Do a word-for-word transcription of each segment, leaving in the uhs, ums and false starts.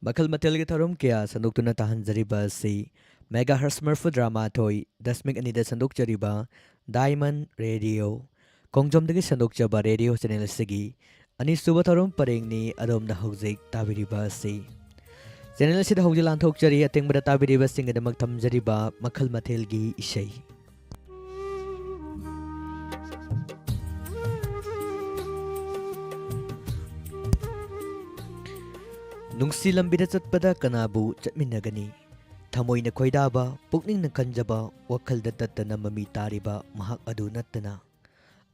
ꯃꯈꯜ ꯃꯊꯦꯜꯒꯤ ꯊꯧꯔꯝ ꯀꯌꯥ ꯁꯟꯗꯣꯛꯇꯨꯅ ꯇꯥꯍꯟꯖꯔꯤꯕ ꯑꯁꯤ ꯃꯦꯒꯥ ꯍꯔꯁ ꯃꯔꯐꯨꯇꯔꯥ ꯃꯥꯊꯣꯏ ꯗꯁꯃꯤꯛ ꯑꯅꯤꯗ ꯁꯟꯗꯣꯛꯆꯔꯤꯕ ꯗꯥꯏꯃꯟ ꯔꯦꯗꯤꯑꯣ ꯈꯣꯡꯖꯣꯝꯗꯒꯤ ꯁꯟꯗꯣꯛꯆꯕ ꯔꯦꯗꯤꯑꯣ ꯆꯦꯅꯦꯜ ꯑꯁꯤꯒꯤ ꯑꯅꯤꯁꯨꯕ ꯊꯧꯔꯝ ꯄꯔꯦꯡꯅꯤ꯫ ꯑꯗꯣꯝꯅ ꯍꯧꯖꯤꯛ ꯇꯥꯕꯤꯔꯤꯕ ꯑꯁꯤ ꯆꯦꯅꯦꯜ ꯑꯁꯤꯗ ꯍꯧꯖꯤꯛ ꯂꯥꯟꯊꯣꯛꯆꯔꯤ꯫ ꯑꯇꯦꯡꯕꯗ ꯇꯥꯕꯤꯔꯤꯕꯁꯤꯡꯒꯤꯗꯃꯛ ꯊꯝꯖꯔꯤꯕ ꯃꯈꯜ ꯃꯊꯦꯜꯒꯤ ꯏꯁꯩ꯫ ꯅꯨꯡꯁꯤ ꯂꯝꯕꯤꯗ ꯆꯠꯄꯗ ꯀꯅꯥꯕꯨ ꯆꯠꯃꯤꯟꯅꯒꯅꯤ? ꯊꯃꯣꯏꯅ ꯈꯣꯏꯗꯥꯕ, ꯄꯨꯛꯅꯤꯡꯅ ꯈꯟꯖꯕ, ꯋꯥꯈꯜꯗ ꯇꯠꯇꯅ ꯃꯃꯤ ꯇꯥꯔꯤꯕ ꯃꯍꯥꯛ ꯑꯗꯨ ꯅꯠꯇꯅ꯫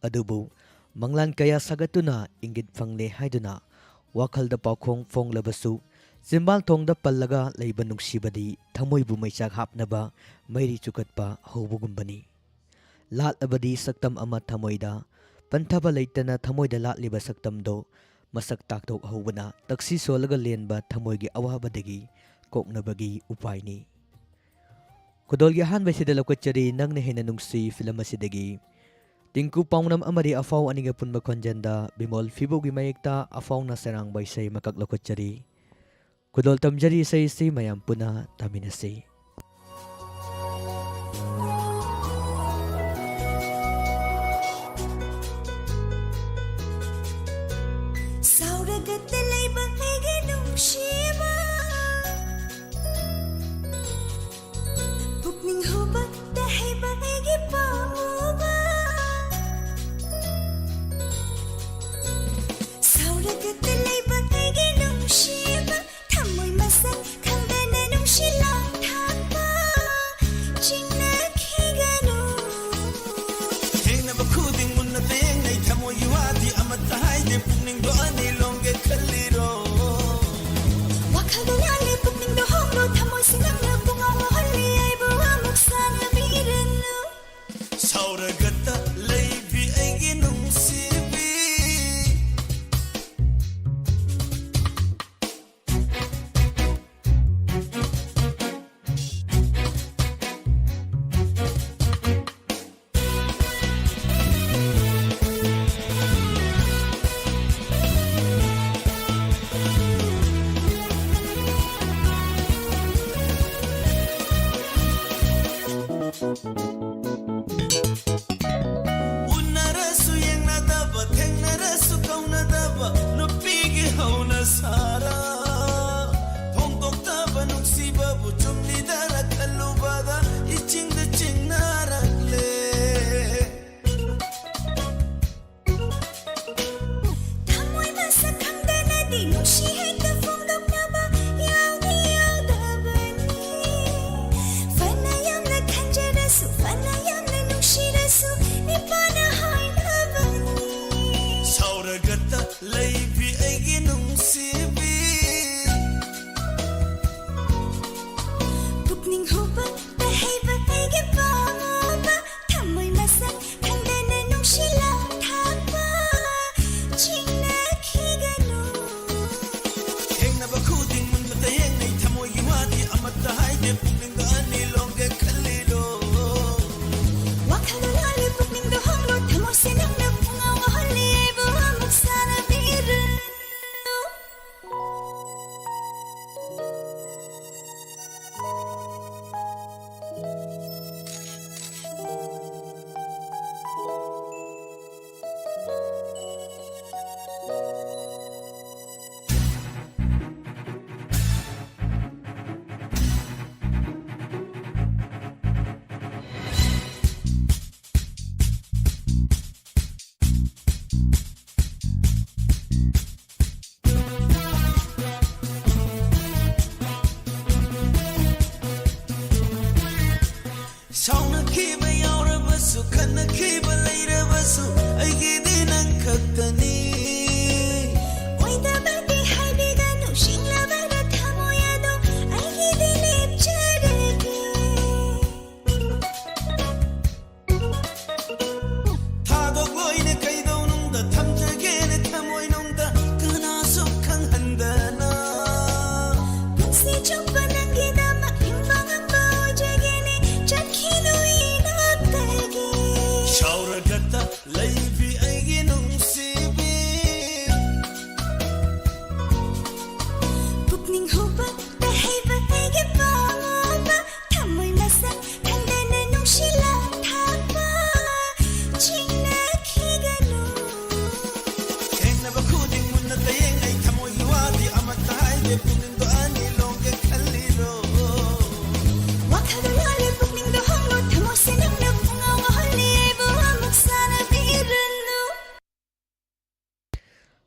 ꯑꯗꯨꯕꯨ ꯃꯪꯂꯥꯟ ꯀꯌꯥ ꯁꯥꯒꯠꯇꯨꯅ ꯏꯪꯒꯤꯠ ꯐꯪꯂꯦ ꯍꯥꯏꯗꯨꯅ ꯋꯥꯈꯜꯗ ꯄꯥꯎꯈꯣꯡ ꯐꯣꯡꯂꯕꯁꯨ, ꯆꯤꯝꯕꯥꯜ ꯊꯣꯡꯗ ꯄꯜꯂꯒ ꯂꯩꯕ ꯅꯨꯡꯁꯤꯕꯗꯤ ꯊꯃꯣꯏꯕꯨ ꯃꯩꯆꯥꯛ ꯍꯥꯞꯅꯕ ꯃꯩꯔꯤ ꯆꯨꯈꯠꯄ ꯍꯧꯕꯒꯨꯝꯕꯅꯤ꯫ ꯂꯥꯠꯂꯕꯗꯤ ꯁꯛꯇꯝ ꯑꯃ ꯊꯃꯣꯏꯗ, ꯄꯟꯊꯕ ꯂꯩꯇꯅ ꯊꯃꯣꯏꯗ ꯂꯥꯠꯂꯤꯕ ꯁꯛꯇꯝꯗꯣ ꯃꯁꯛ ꯇꯥꯛꯊꯣꯛꯍꯧꯕꯅ ꯇꯛꯁꯤ ꯁꯣꯜꯂꯒ ꯂꯦꯟꯕ ꯊꯃꯣꯏꯒꯤ ꯑꯋꯥꯕꯗꯒꯤ ꯀꯣꯛꯅꯕꯒꯤ ꯎꯄꯥꯏꯅꯤ꯫ ꯈꯨꯗꯣꯜꯒꯤ ꯑꯍꯥꯟꯕꯁꯤꯗ ꯂꯧꯈꯠꯆꯔꯤ ꯅꯪꯅ ꯍꯦꯟꯅ ꯅꯨꯡꯁꯤ ꯐꯤꯂꯝ ꯑꯁꯤꯗꯒꯤ ꯇꯤꯡꯀꯨ ꯄꯥꯎꯅꯝ ꯑꯃꯗꯤ ꯑꯐꯥꯎ ꯑꯅꯤꯒꯤ ꯑꯄꯨꯟꯕ ꯈꯣꯟꯖꯦꯜꯗ ꯕꯤꯃꯣꯜ ꯐꯤꯕꯨꯒꯤ ꯃꯌꯦꯛꯇ ꯑꯐꯥꯎꯅ ꯁꯩꯔꯥꯡꯕ ꯏꯁꯩ ꯑꯃꯈꯛ ꯂꯧꯈꯠꯆꯔꯤ꯫ ꯈꯨꯗꯣꯜ ꯇꯝꯖꯔꯤ ꯏꯁꯩ ꯑꯁꯤ ꯃꯌꯥꯝ ꯄꯨꯟꯅ ꯇꯥꯃꯤꯟꯅꯁꯤ꯫ ꯁꯥꯎꯔꯒꯇ ꯂꯩꯕ ꯑꯩꯒꯤ ꯅꯨꯡꯁꯤꯕ, ꯄꯨꯛꯅꯤꯡ ꯍꯨꯕ ꯇꯍꯩꯕ ꯑꯩꯒꯤ ꯄꯥꯝꯃꯨꯕ꯫ ꯁꯥꯎꯔꯒꯇ ꯂꯩꯕ ꯑꯩꯒꯤ ꯅꯨꯡꯁꯤꯕ, ꯊꯃꯣꯏ ꯃꯁꯛ ꯈꯪꯗꯅ ꯅꯨꯡꯁꯤ ꯂꯥꯡ ꯊꯥ꯫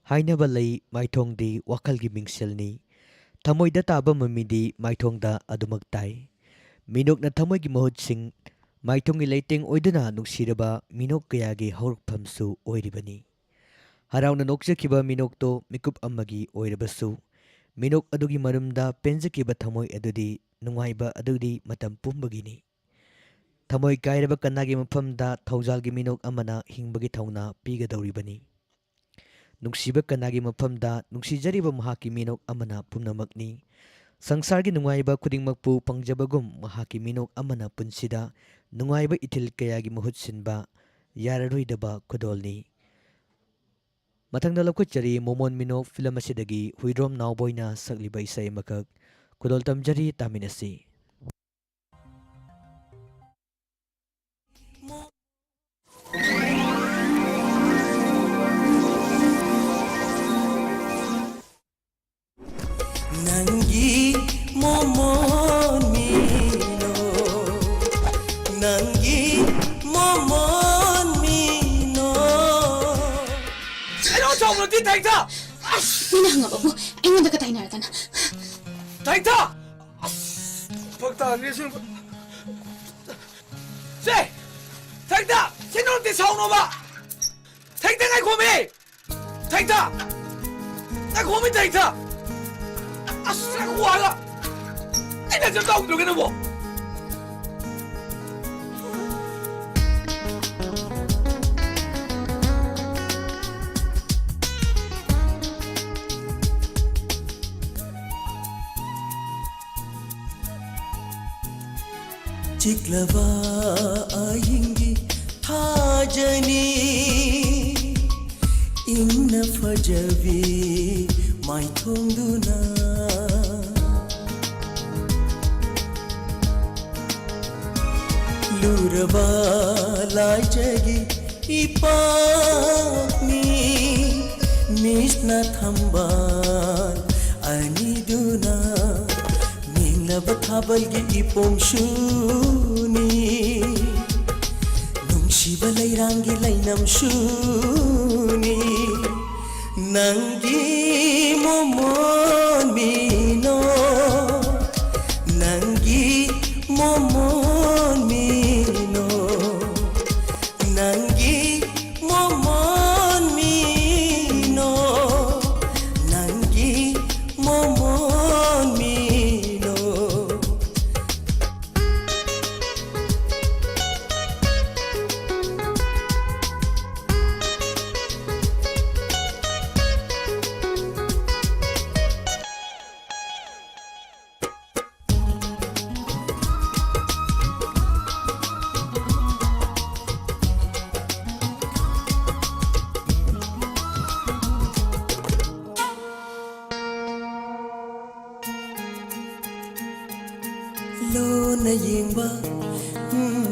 ꯍꯥꯏꯅꯕ ꯂꯩ, ꯃꯥꯏꯊꯣꯡꯗꯤ ꯋꯥꯈꯜꯒꯤ ꯃꯤꯡꯁꯦꯜꯅꯤ꯫ ꯊꯃꯣꯏꯗ ꯇꯥꯕ ꯃꯃꯤꯗꯤ ꯃꯥꯏꯊꯣꯡꯗ ꯑꯗꯨꯃꯛ ꯇꯥꯏ꯫ ꯃꯤꯅꯣꯛꯅ ꯊꯃꯣꯏꯒꯤ ꯃꯍꯨꯠ ꯁꯤꯟ, ꯃꯥꯏꯊꯣꯡꯒꯤ ꯂꯩꯇꯦꯡ ꯑꯣꯏꯗꯨꯅ ꯅꯨꯡꯁꯤꯔꯕ ꯃꯤꯅꯣꯛ ꯀꯌꯥꯒꯤ ꯍꯧꯔꯛꯐꯝꯁꯨ ꯑꯣꯏꯔꯤꯕꯅꯤ꯫ ꯍꯔꯥꯎꯅ ꯅꯣꯛꯆꯈꯤꯕ ꯃꯤꯅꯣꯛꯇꯣ ꯃꯤꯀꯨꯞ ꯑꯃꯒꯤ ꯑꯣꯏꯔꯕꯁꯨ, ꯃꯤꯅꯣꯛ ꯑꯗꯨꯒꯤ ꯃꯔꯨꯝꯗ ꯄꯦꯟꯖꯈꯤꯕ ꯊꯃꯣꯏ ꯑꯗꯨꯗꯤ ꯅꯨꯡꯉꯥꯏꯕ ꯑꯗꯨꯗꯤ ꯃꯇꯝ ꯄꯨꯝꯕꯒꯤꯅꯤ꯫ ꯊꯃꯣꯏ ꯀꯥꯏꯔꯕ ꯀꯅꯥꯒꯤ ꯃꯐꯝꯗ ꯊꯧꯖꯥꯜꯒꯤ ꯃꯤꯅꯣꯛ ꯑꯃꯅ ꯍꯤꯡꯕꯒꯤ ꯊꯧꯅꯥ ꯄꯤꯒꯗꯧꯔꯤꯕꯅꯤ꯫ ꯅꯨꯡꯁꯤꯕ ꯀꯅꯥꯒꯤ ꯃꯐꯝꯗ ꯅꯨꯡꯁꯤꯖꯔꯤꯕ ꯃꯍꯥꯛꯀꯤ ꯃꯤꯅꯣꯛ ꯑꯃꯅ ꯄꯨꯝꯅꯃꯛꯅꯤ꯫ ꯁꯪꯁꯥꯔꯒꯤ ꯅꯨꯡꯉꯥꯏꯕ ꯈꯨꯗꯤꯡꯃꯛꯄꯨ ꯐꯪꯖꯕꯒꯨꯝ, ꯃꯍꯥꯛꯀꯤ ꯃꯤꯅꯣꯛ ꯑꯃꯅ ꯄꯨꯟꯁꯤꯗ ꯅꯨꯡꯉꯥꯏꯕ ꯏꯊꯤꯜ ꯀꯌꯥꯒꯤ ꯃꯍꯨꯠ ꯁꯤꯟꯕ ꯌꯥꯔꯔꯣꯏꯗꯕ ꯈꯨꯗꯣꯜꯅꯤ꯫ ꯃꯊꯪꯗ ꯂꯧꯈꯠꯆꯔꯤ ꯃꯣꯃꯣꯟ ꯃꯤꯅꯣꯛ ꯐꯤꯂꯝ ꯑꯁꯤꯗꯒꯤ ꯍꯨꯏꯗ꯭ꯔꯣꯝ ꯅꯥꯎꯕꯣꯏꯅ ꯁꯛꯂꯤꯕ ꯏꯁꯩ ꯑꯃꯈꯛ꯫ ꯈꯨꯗꯣꯜ ꯇꯝꯖꯔꯤ, ꯇꯥꯃꯤꯟꯅꯁꯤ꯫ ꯅꯪꯒꯤ ꯃꯣꯃꯣꯟ ꯃꯤꯅꯣ, ꯅꯪꯒꯤ ꯃꯣꯃꯣꯟ ꯃꯤꯅꯣ꯫ ꯀꯩꯅꯣ ꯇꯧꯕꯗꯤ ꯊꯩꯗ! ꯑꯁ! ꯃꯤꯅ ꯍꯪꯉꯕꯕꯨ ꯑꯩꯉꯣꯟꯗꯒ ꯇꯥꯏꯅꯔꯗꯅ꯫ ꯊꯩꯗ! ꯑꯁ! ꯐꯛ ꯇꯥꯔꯅꯤ ꯑꯁꯦꯡꯕ꯫ ꯁꯦ! ꯊꯩꯗ! ꯁꯤ ꯅꯪꯗꯤ ꯁꯥꯎꯅꯣꯕ! ꯊꯩꯗ ꯉꯥꯏꯈꯣꯃꯤ! ꯊꯩꯗ! ꯉꯥꯏꯈꯣꯃꯤ ꯊꯩꯗ! ꯑꯁ! ꯉꯥꯏꯈꯣ ꯍꯥꯏꯔꯒ! ꯑꯩꯅ ꯖꯞ ꯇꯧꯗ꯭ꯔꯒꯦ ꯅꯪꯕꯣ! ꯆꯤꯛꯂꯕ ꯑꯍꯤꯡꯒꯤ ꯊꯥꯖꯅꯤ, ꯏꯪꯅ ꯐꯖꯕꯤ ꯃꯥꯏꯊꯣꯡꯗꯨꯅ꯫ ꯂꯨꯔꯕ ꯂꯥꯏꯖꯒꯤ ꯏꯄꯥꯛꯅꯤ, ꯃꯤꯁꯅ ꯊꯝꯕꯥꯜ ꯑꯅꯤꯗꯨꯅ꯫ ꯃꯦꯡꯂꯕ ꯊꯥꯕꯜꯒꯤ ꯏꯄꯣꯝꯁꯨꯅꯤ, ꯅꯨꯡꯁꯤꯕ ꯂꯩꯔꯥꯡꯒꯤ ꯂꯩꯅꯝꯁꯨꯅꯤ꯫ ꯅꯪꯒꯤ ꯃꯣꯃꯣꯟ ꯃꯤꯅꯣ, ꯅꯪꯒꯤ ꯃꯣꯃꯣꯟ ꯃꯤꯅꯣ, ꯅꯪꯒꯤ ꯃꯣꯃꯣꯟ ꯃꯤꯅꯣ, ꯅꯪꯒꯤ ꯃꯣꯃꯣꯟ ꯃꯤꯅꯣ꯫ ꯂꯣꯟꯅ ꯌꯦꯡꯕ, ꯎꯝ,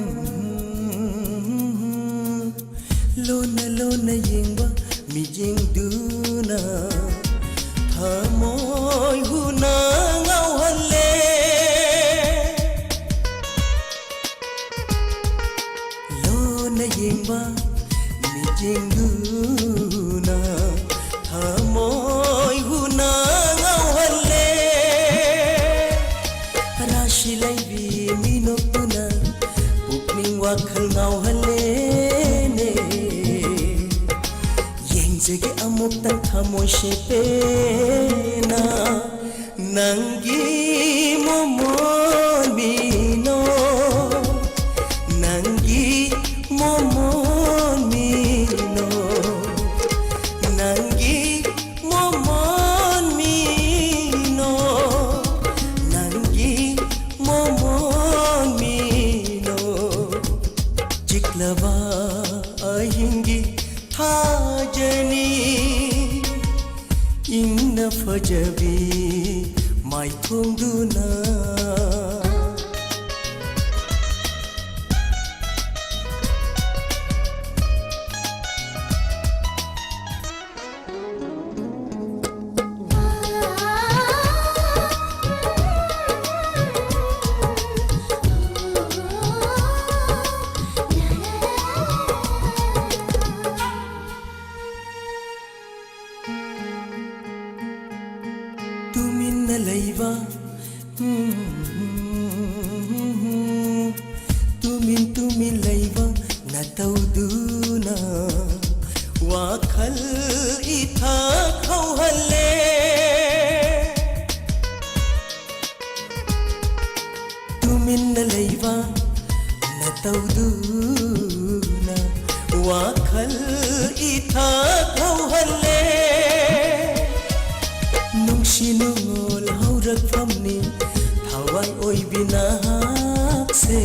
ꯂꯣꯟꯅ, ꯂꯣꯟꯅ ꯌꯦꯡꯕ ꯃꯤꯠꯌꯦꯡꯗꯨꯅ ꯊꯃꯣꯏ ꯍꯨꯅ ꯉꯥꯎꯍꯜꯂꯦ꯫ ꯂꯣꯟꯅ ꯌꯦꯡꯕ ꯃꯤꯠꯌꯦꯡꯗꯨꯅ ꯊꯃꯣꯏ ꯍꯨꯅ ꯉꯥꯎꯍꯜꯂꯦ꯫ ꯔꯥꯁꯤ ꯂꯩꯕꯤ ꯃꯤꯅꯣꯛꯇꯨꯅ ꯄꯨꯛꯅꯤꯡ ꯋꯥꯈꯜ ꯉꯥꯎꯍꯜꯂꯦꯅꯦ꯫ ꯌꯦꯡꯖꯒꯦ ꯑꯃꯨꯛꯇꯪ ꯊꯃꯣꯏ ꯁꯦꯄꯦꯅ꯫ ꯅꯪꯒꯤ ꯃꯣꯃꯣꯟ ꯃꯤꯅꯣ, ꯅꯪꯒꯤ ꯃꯣꯃꯣꯟ ꯃꯤꯅꯣ, ꯅꯪꯒꯤ ꯃꯣꯃꯣꯟ ꯃꯤꯅꯣ, ꯅꯪꯒꯤ ꯃꯣꯃꯣꯟ ꯃꯤꯅꯣ꯫ ꯆꯤꯛꯂꯕ ꯑꯍꯤꯡꯒꯤ ꯊꯥꯖꯅꯤ ꯏꯪꯅ ꯐꯖꯕꯤ ꯃꯥꯏꯊꯣꯡꯗꯨꯅ꯫ ꯇꯨꯃꯤꯟ ꯇꯨꯃꯤꯟ ꯂꯩꯕ ꯅꯇꯧꯗꯨꯅ ꯋꯥꯈꯜ ꯏꯊꯛ ꯍꯧꯍꯜꯂꯦ꯫ ꯇꯨꯃꯤꯟꯅ ꯂꯩꯕ ꯅꯇꯧꯗꯨꯅ ꯋꯥꯈꯜ ꯏꯊꯛ ꯍꯧꯍꯜꯂꯦ꯫ ꯅꯨꯡꯁꯤ ꯅꯨꯡꯉꯣꯜ ꯍꯧꯔꯛꯐꯝꯅꯤ ꯊꯋꯥꯏ ꯑꯣꯏꯕꯤ ꯅꯍꯥꯛꯁꯦ꯫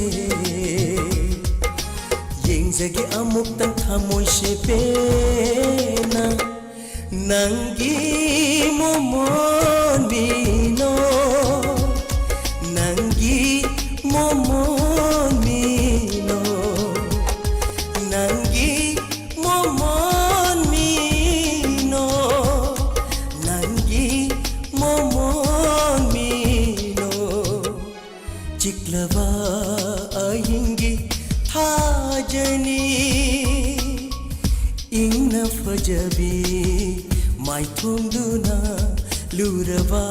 ꯌꯦꯡꯖꯒꯦ ꯑꯃꯨꯛꯇꯪ ꯊꯃꯣꯏꯁꯦ ꯄꯦꯟꯅ꯫ ꯅꯪꯒꯤ ꯃꯣꯃꯣꯟ ꯃꯤꯅꯣ, ꯅꯪꯒꯤ ꯃꯣꯃꯣꯟ ꯃꯤꯅꯣ, ꯅꯪꯒꯤ ꯃꯣꯃꯣꯟ ꯃꯤꯅꯣ, ꯅꯪꯒꯤ ꯃꯣꯃꯣꯟ ꯃꯤꯅꯣ꯫ ꯆꯤꯛꯂꯕ ꯑꯍꯤꯡꯒꯤ ꯊꯥꯖꯅꯤ, ꯏꯪꯅ ꯐꯖꯕꯤ ꯃꯥꯏꯊꯣꯡꯗꯨꯅ ꯂꯨꯔꯕ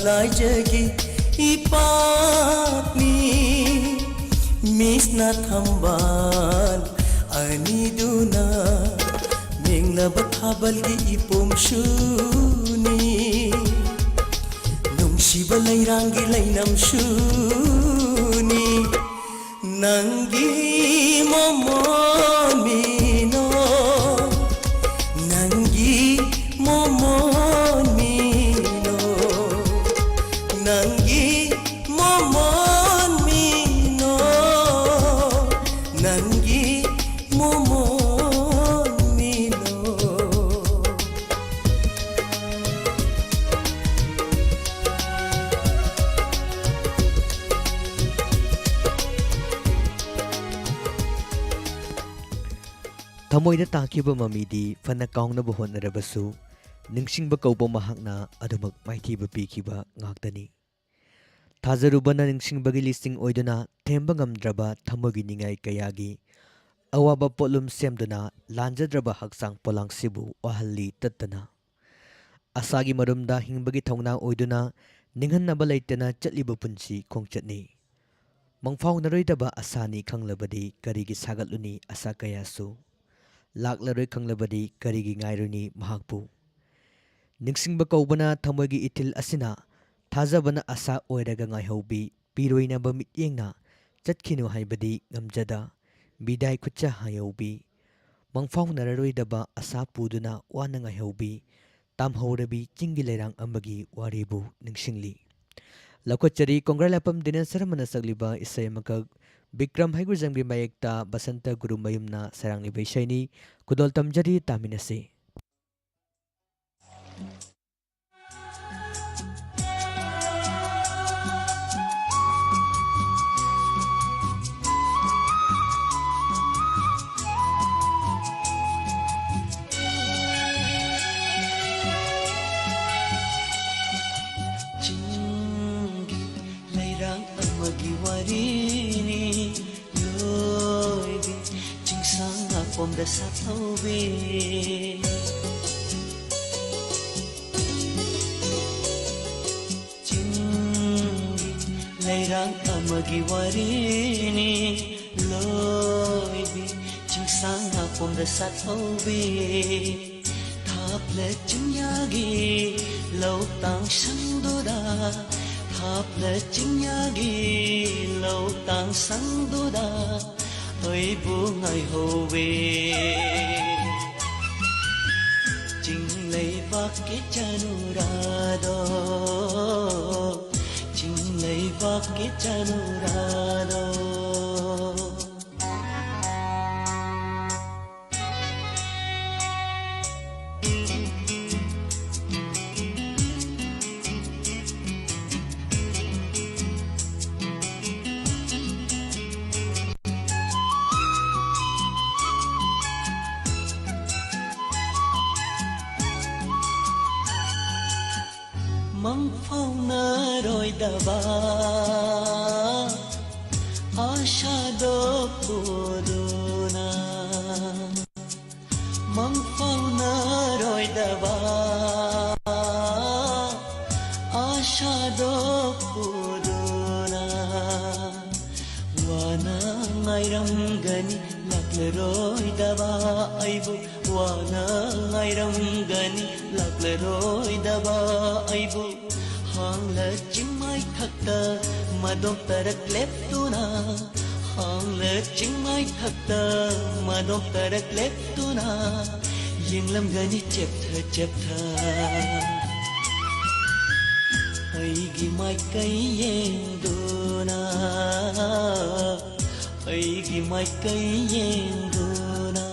ꯂꯥꯏꯖꯒꯤ ꯏꯄꯥꯛꯅꯤ꯫ ꯃꯤꯁꯅ ꯊꯝꯕꯥꯜ ꯑꯅꯤꯗꯨꯅ ꯃꯦꯡꯂꯕ ꯊꯥꯕꯜꯒꯤ ꯏꯄꯣꯝꯁꯨꯅꯤ꯫ ꯅꯨꯡꯁꯤꯕ ꯂꯩꯔꯥꯡꯒꯤ ꯂꯩꯅꯝꯁꯨꯅꯤ꯫ ꯅꯪꯒꯤ ꯃꯣꯃꯣꯟ ꯃꯤꯅꯣ, ꯅꯪꯒꯤ ꯃꯣꯃꯣꯟ ꯃꯤꯅꯣ, ꯅꯪꯒꯤ ꯃꯣꯃꯣꯟ ꯃꯤꯅꯣ, ꯅꯪꯒꯤ ꯃꯣꯃꯣꯟ ꯃꯤꯅꯣ꯫ ꯊꯃꯣꯏꯗ ꯇꯥꯈꯤꯕ ꯃꯃꯤꯗꯤ ꯐꯅ ꯀꯥꯎꯅꯕ ꯍꯣꯠꯅꯔꯕꯁꯨ, ꯅꯤꯡꯁꯤꯡꯕ ꯀꯧꯕ ꯃꯍꯥꯛꯅ ꯑꯗꯨꯃꯛ ꯃꯥꯏꯊꯤꯕ ꯄꯤꯈꯤꯕ ꯉꯥꯛꯇꯅꯤ꯫ ꯊꯥꯖꯔꯨꯕꯅ ꯅꯤꯡꯁꯤꯡꯕꯒꯤ ꯂꯤꯁꯤꯡ ꯑꯣꯏꯗꯨꯅ, ꯊꯦꯝꯕ ꯉꯝꯗ꯭ꯔꯕ ꯊꯃꯣꯏꯒꯤ ꯅꯤꯡꯉꯥꯏ ꯀꯌꯥꯒꯤ ꯑꯋꯥꯕ ꯄꯣꯠꯂꯨꯝ ꯁꯦꯝꯗꯨꯅ, ꯂꯥꯟꯖꯗ꯭ꯔꯕ ꯍꯛꯆꯥꯡ ꯄꯣꯂꯥꯡꯁꯤꯕꯨ ꯋꯥꯍꯜꯂꯤ ꯇꯠꯇꯅ꯫ ꯑꯁꯥꯒꯤ ꯃꯔꯨꯝꯗ ꯍꯤꯡꯕꯒꯤ ꯊꯧꯅꯥ ꯑꯣꯏꯗꯨꯅ, ꯅꯤꯡꯍꯟꯅꯕ ꯂꯩꯇꯅ ꯆꯠꯂꯤꯕ ꯄꯨꯟꯁꯤ ꯈꯣꯡꯆꯠꯅꯤ꯫ ꯃꯪꯐꯥꯎꯅꯔꯣꯏꯗꯕ ꯑꯁꯥꯅꯤ ꯈꯪꯂꯕꯗꯤ ꯀꯔꯤꯒꯤ ꯁꯥꯒꯠꯂꯨꯅꯤ ꯑꯁꯥ ꯀꯌꯥꯁꯨ? ꯂꯥꯛꯂꯔꯣꯏ ꯈꯪꯂꯕꯗꯤ ꯀꯔꯤꯒꯤ ꯉꯥꯏꯔꯨꯅꯤ ꯃꯍꯥꯛꯄꯨ? ꯅꯤꯡꯁꯤꯡꯕ ꯀꯧꯕꯅ ꯊꯃꯣꯏꯒꯤ ꯏꯊꯤꯜ ꯑꯁꯤꯅ, ꯊꯥꯖꯕꯅ ꯑꯁꯥ ꯑꯣꯏꯔꯒ ꯉꯥꯏꯍꯧꯕꯤ, ꯄꯤꯔꯣꯏꯅꯕ ꯃꯤꯠꯌꯦꯡꯅ ꯆꯠꯈꯤꯅꯨ ꯍꯥꯏꯕꯗꯤ ꯉꯝꯖꯗ, ꯕꯤꯗꯥꯏ ꯈꯨꯠꯁꯥ ꯍꯥꯏꯍꯧꯕꯤ, ꯃꯪꯐꯥꯎꯅꯔꯔꯣꯏꯗꯕ ꯑꯁꯥ ꯄꯨꯗꯨꯅ ꯋꯥꯅ ꯉꯥꯏꯍꯧꯕꯤ, ꯇꯥꯝꯍꯧꯔꯕꯤ ꯆꯤꯡꯒꯤ ꯂꯩꯔꯥꯡ ꯑꯃꯒꯤ ꯋꯥꯔꯤꯕꯨ ꯅꯤꯡꯁꯤꯡꯂꯤ꯫ ꯂꯧꯈꯠꯆꯔꯤ ꯀꯣꯡꯒ꯭ꯔꯥꯏ ꯂꯥꯏꯄꯝ ꯗꯤꯅꯦꯁ ꯁꯔꯃꯅ ꯁꯛꯂꯤꯕ ꯏꯁꯩ ꯑꯃꯈꯛ, ꯕꯤꯀ꯭ꯔꯝ ꯍꯩꯒ꯭ꯔꯨꯖꯝꯒꯤ ꯃꯥꯌꯦꯛꯇ ꯕꯁꯟꯇ ꯒꯨꯔꯨꯃꯌꯨꯝꯅ ꯁꯩꯔꯥꯡꯂꯤꯕ ꯏꯁꯩꯅꯤ꯫ ꯈꯨꯗꯣꯜ ꯇꯝꯖꯔꯤ, ꯇꯥꯃꯤꯟꯅꯁꯤ꯫ ꯆꯤꯡꯒꯤ ꯂꯩꯔꯥꯡ ꯑꯃꯒꯤ ꯋꯥꯔꯤꯅꯤ ꯂꯣꯏꯕꯤ, ꯆꯤꯡꯁꯥꯡ ꯉꯥꯛꯄꯣꯝꯗ ꯁꯥꯠꯍꯧꯕꯤ꯫ ꯆꯤꯡꯒꯤ ꯂꯩꯔꯥꯡ ꯑꯃꯒꯤ ꯋꯥꯔꯤꯅꯤ ꯂꯣꯏꯕꯤ, ꯆꯤꯡꯁꯥꯡ ꯉꯥꯛꯄꯣꯝꯗ ꯁꯥꯠꯍꯧꯕꯤ꯫ ꯊꯥꯞꯂ ꯆꯤꯡꯌꯥꯒꯤ ꯂꯧꯇꯥꯡ ꯁꯪꯗꯨꯗ, ꯊꯥꯞꯂ ꯆꯤꯡꯌꯥꯒꯤ ꯂꯧꯇꯥꯡ ꯁꯪꯗꯨꯗ ꯑꯩꯕꯨ ꯉꯥꯏꯍꯧꯋꯦ꯫ ꯆꯤꯡ ꯂꯩꯕꯥꯛꯀꯤ ꯆꯅꯨꯔꯥꯗꯣ, ꯆꯤꯡ ꯂꯩꯕꯥꯛꯀꯤ ꯆꯅꯨꯔꯥꯗꯣ꯫ ꯃꯪꯐꯥꯎꯅꯔꯣꯏꯗꯕ ꯑꯥꯁꯥꯗꯣ ꯄꯨꯗꯨꯅ, ꯃꯪꯐꯥꯎꯅꯔꯣꯏꯗꯕ ꯑꯥꯁꯥ ꯂꯥꯛꯂꯔꯣꯏꯗꯕ ꯑꯩꯕꯨ ꯋꯥꯅ ꯉꯥꯏꯔꯝꯒꯅꯤ, ꯂꯥꯛꯂꯔꯣꯏꯗꯕ ꯑꯩꯕꯨ ꯍꯥꯡꯂ ꯆꯤꯡꯃꯥꯏ ꯊꯛꯇ ꯃꯗꯣꯝ ꯇꯔꯛ ꯂꯦꯞꯇꯨꯅ, ꯍꯥꯡꯂ ꯆꯤꯡꯃꯥꯏ ꯊꯛꯇ ꯃꯗꯣꯝ ꯇꯔꯛ ꯂꯦꯞꯇꯨꯅ ꯌꯦꯡꯂꯝꯒꯅꯤ ꯆꯦꯞꯊ ꯆꯦꯞꯊ꯫ ꯑꯩꯒꯤ ꯃꯥꯏꯀꯩ ꯌꯦꯡꯗꯨꯅ, ꯑꯩꯒꯤ ꯃꯥꯏꯀꯩ ꯌꯦꯡꯗꯨꯅ꯫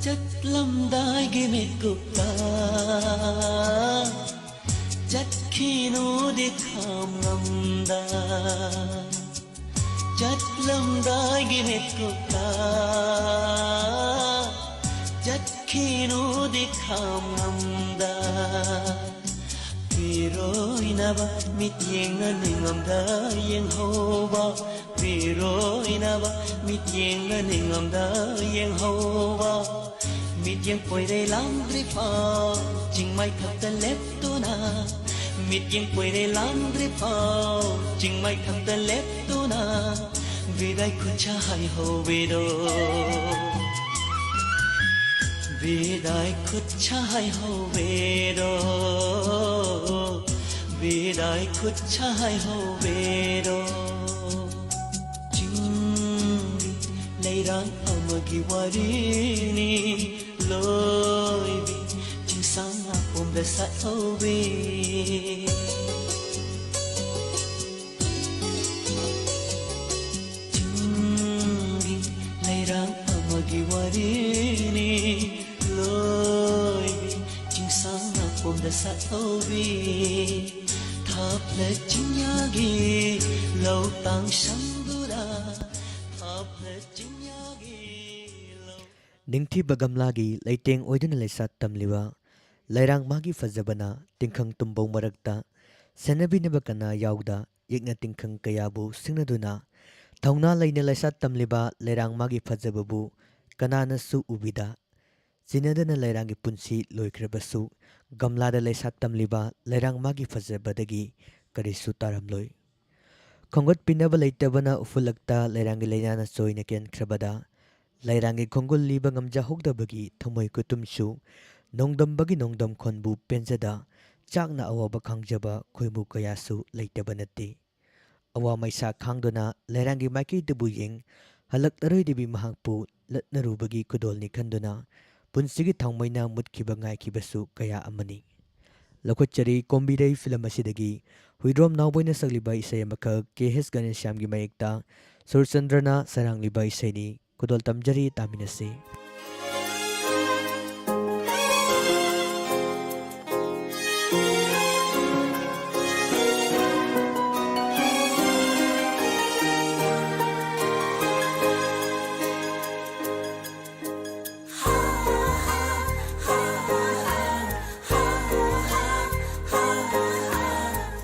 ꯆꯠꯂꯝꯗꯥꯏꯒꯤ ꯃꯤꯀꯨꯞꯇ ꯆꯠꯈꯤꯅꯨꯗꯤ ꯈꯥꯝꯂꯝꯗ, ꯆꯠꯂꯝꯗꯥꯏꯒꯤ ꯃꯤꯀꯨꯞꯇ ꯆꯠꯈꯤꯅꯨꯗꯤ ꯈꯥꯝꯂꯝꯗ꯫ ꯄꯤꯔꯣꯏꯅꯕ ꯃꯤꯠꯌꯦꯡꯅ ꯅꯤꯡꯉꯝꯗ ꯌꯦꯡꯍꯧꯕ, ꯄꯤꯔꯣꯏꯅꯕ ꯃꯤꯠꯌꯦꯡꯅ ꯅꯤꯡꯉꯝꯗ ꯌꯦꯡꯍꯧꯕ꯫ ꯃꯤꯠꯌꯦꯡ ꯄꯣꯏꯔꯩ ꯂꯥꯡꯗ꯭ꯔꯤ ꯐꯥꯎ ꯆꯤꯡꯃꯥꯏ ꯊꯛꯇ ꯂꯦꯞꯇꯨꯅ, ꯃꯤꯠꯌꯦꯡ ꯄꯣꯏꯔꯩ ꯂꯥꯡꯗ꯭ꯔꯤ ꯐꯥꯎ ꯆꯤꯡꯃꯥꯏ ꯊꯛꯇ ꯂꯦꯞꯇꯨꯅ ꯕꯤꯗꯥꯏ ꯈꯨꯠꯁꯥ ꯍꯥꯏꯍꯧꯕꯤꯔꯣ꯫ ꯕꯤꯗꯥꯏ ꯈꯨꯠꯁꯥ ꯍꯥꯏꯍꯧꯕꯤꯔꯣ, ꯕꯤꯗꯥꯏ ꯈꯨꯠꯁꯥ ꯍꯥꯏꯍꯧꯕꯤꯔꯣ꯫ ꯆꯤꯡꯒꯤ ꯂꯩꯔꯥꯡ ꯑꯃꯒꯤ ꯋꯥꯔꯤꯅꯤ ꯂꯣꯏꯕꯤ, ꯆꯤꯡꯁꯥꯡ ꯉꯥꯄꯣꯝꯗ ꯁꯥꯠꯍꯧꯕꯤ꯫ ꯆꯤꯡꯒꯤ ꯂꯩꯔꯥꯡ ꯑꯃꯒꯤ ꯋꯥꯔꯤꯅꯤ ꯂꯣꯏꯕꯤ, ꯆꯤꯡꯁꯥꯡ ꯅꯥꯄꯣꯝꯗ ꯁꯥꯠꯍꯧꯕꯤ꯫ ꯊꯥꯞꯂ ꯆꯤꯡꯌꯥꯒꯤ ꯂꯧ ꯇꯥꯡ ꯁꯪꯗꯨꯔꯥ, ꯊꯥꯞꯂ ꯆꯤꯡꯌꯥꯒꯤ ꯂꯧ ꯅꯤꯡꯊꯤꯕ ꯒꯝꯂꯥꯒꯤ ꯂꯩꯇꯦꯡ ꯑꯣꯏꯗꯨꯅ ꯂꯩꯁꯥꯠ ꯇꯝꯂꯤꯕ ꯂꯩꯔꯥꯡ ꯃꯥꯒꯤ ꯐꯖꯕꯅ ꯇꯤꯡꯈꯪ ꯇꯨꯝꯕꯧ ꯃꯔꯛꯇ ꯁꯦꯟꯅꯕꯤꯅꯕ ꯀꯅꯥ ꯌꯥꯎꯗ, ꯌꯦꯛꯅ ꯇꯤꯡꯈꯪ ꯀꯌꯥꯕꯨ ꯁꯤꯡꯅꯗꯨꯅ, ꯊꯧꯅꯥ ꯂꯩꯅ ꯂꯩꯁꯥ ꯇꯝꯂꯤꯕ ꯂꯩꯔꯥꯡ ꯃꯥꯒꯤ ꯐꯖꯕꯕꯨ ꯀꯅꯥꯅꯁꯨ ꯎꯕꯤꯗ, ꯆꯤꯟꯅꯗꯅ ꯂꯩꯔꯥꯡꯒꯤ ꯄꯨꯟꯁꯤ ꯂꯣꯏꯈ꯭ꯔꯕꯁꯨ, ꯒꯝꯂꯥꯗ ꯂꯩꯁꯥ ꯇꯝꯂꯤꯕ ꯂꯩꯔꯥꯡ ꯃꯥꯒꯤ ꯐꯖꯕꯗꯒꯤ ꯀꯔꯤꯁꯨ ꯇꯥꯔꯝꯂꯣꯏ꯫ ꯈꯣꯝꯒꯠꯄꯤꯅꯕ ꯂꯩꯇꯕꯅ ꯎꯐꯨꯜꯂꯛꯇ ꯂꯩꯔꯥꯡꯒꯤ ꯂꯥꯏꯅꯥꯅ ꯆꯣꯏꯅ ꯀꯦꯟꯈ꯭ꯔꯕꯗ, ꯂꯩꯔꯥꯡꯒꯤ ꯈꯣꯡꯒꯨꯜ ꯂꯤꯕ ꯉꯝꯖꯍꯧꯗꯕꯒꯤ ꯊꯃꯣꯏ ꯈꯨꯇꯨꯝꯁꯨ, ꯅꯣꯡꯗꯝꯕꯒꯤ ꯅꯣꯡꯗꯝ ꯈꯣꯟꯕꯨ ꯄꯦꯟꯖꯗ, ꯆꯥꯛꯅ ꯑꯋꯥꯕ ꯈꯥꯡꯖꯕ ꯈꯣꯏꯃꯨ ꯀꯌꯥꯁꯨ ꯂꯩꯇꯕ ꯅꯠꯇꯦ꯫ ꯑꯋꯥ ꯃꯩꯁꯥ ꯈꯥꯡꯗꯨꯅ ꯂꯩꯔꯥꯡꯒꯤ ꯃꯥꯏꯀꯩꯗꯕꯨ ꯌꯦꯡ, ꯍꯜꯂꯛꯂꯔꯣꯏꯗꯕꯤ ꯃꯍꯥꯛꯄꯨ ꯂꯠꯅꯔꯨꯕꯒꯤ ꯈꯨꯗꯣꯜꯅꯤ ꯈꯟꯗꯨꯅ, ꯄꯨꯟꯁꯤꯒꯤ ꯊꯥꯎꯃꯩꯅ ꯃꯨꯠꯈꯤꯕ ꯉꯥꯏꯈꯤꯕꯁꯨ ꯀꯌꯥ ꯑꯃꯅꯤ꯫ ꯂꯧꯈꯠꯆꯔꯤ ꯀꯣꯝꯕꯤꯔꯩ ꯐꯤꯂꯝ ꯑꯁꯤꯗꯒꯤ ꯍꯨꯏꯗ꯭ꯔꯣꯝ ꯅꯥꯎꯕꯣꯏꯅ ꯁꯛꯂꯤꯕ ꯏꯁꯩ ꯑꯃꯈꯛ, ꯀꯦ ꯍꯩꯁ ꯒꯅꯦꯁ꯭ꯌꯥꯝꯒꯤ ꯃꯌꯦꯛꯇ ꯁꯨꯔꯆꯟꯗ꯭ꯔꯅ ꯁꯩꯔꯥꯡꯂꯤꯕ ꯏꯁꯩꯅꯤ꯫ ꯈꯨꯗꯣꯜ ꯇꯝꯖꯔꯤ, ꯇꯥꯃꯤꯟꯅꯁꯤ꯫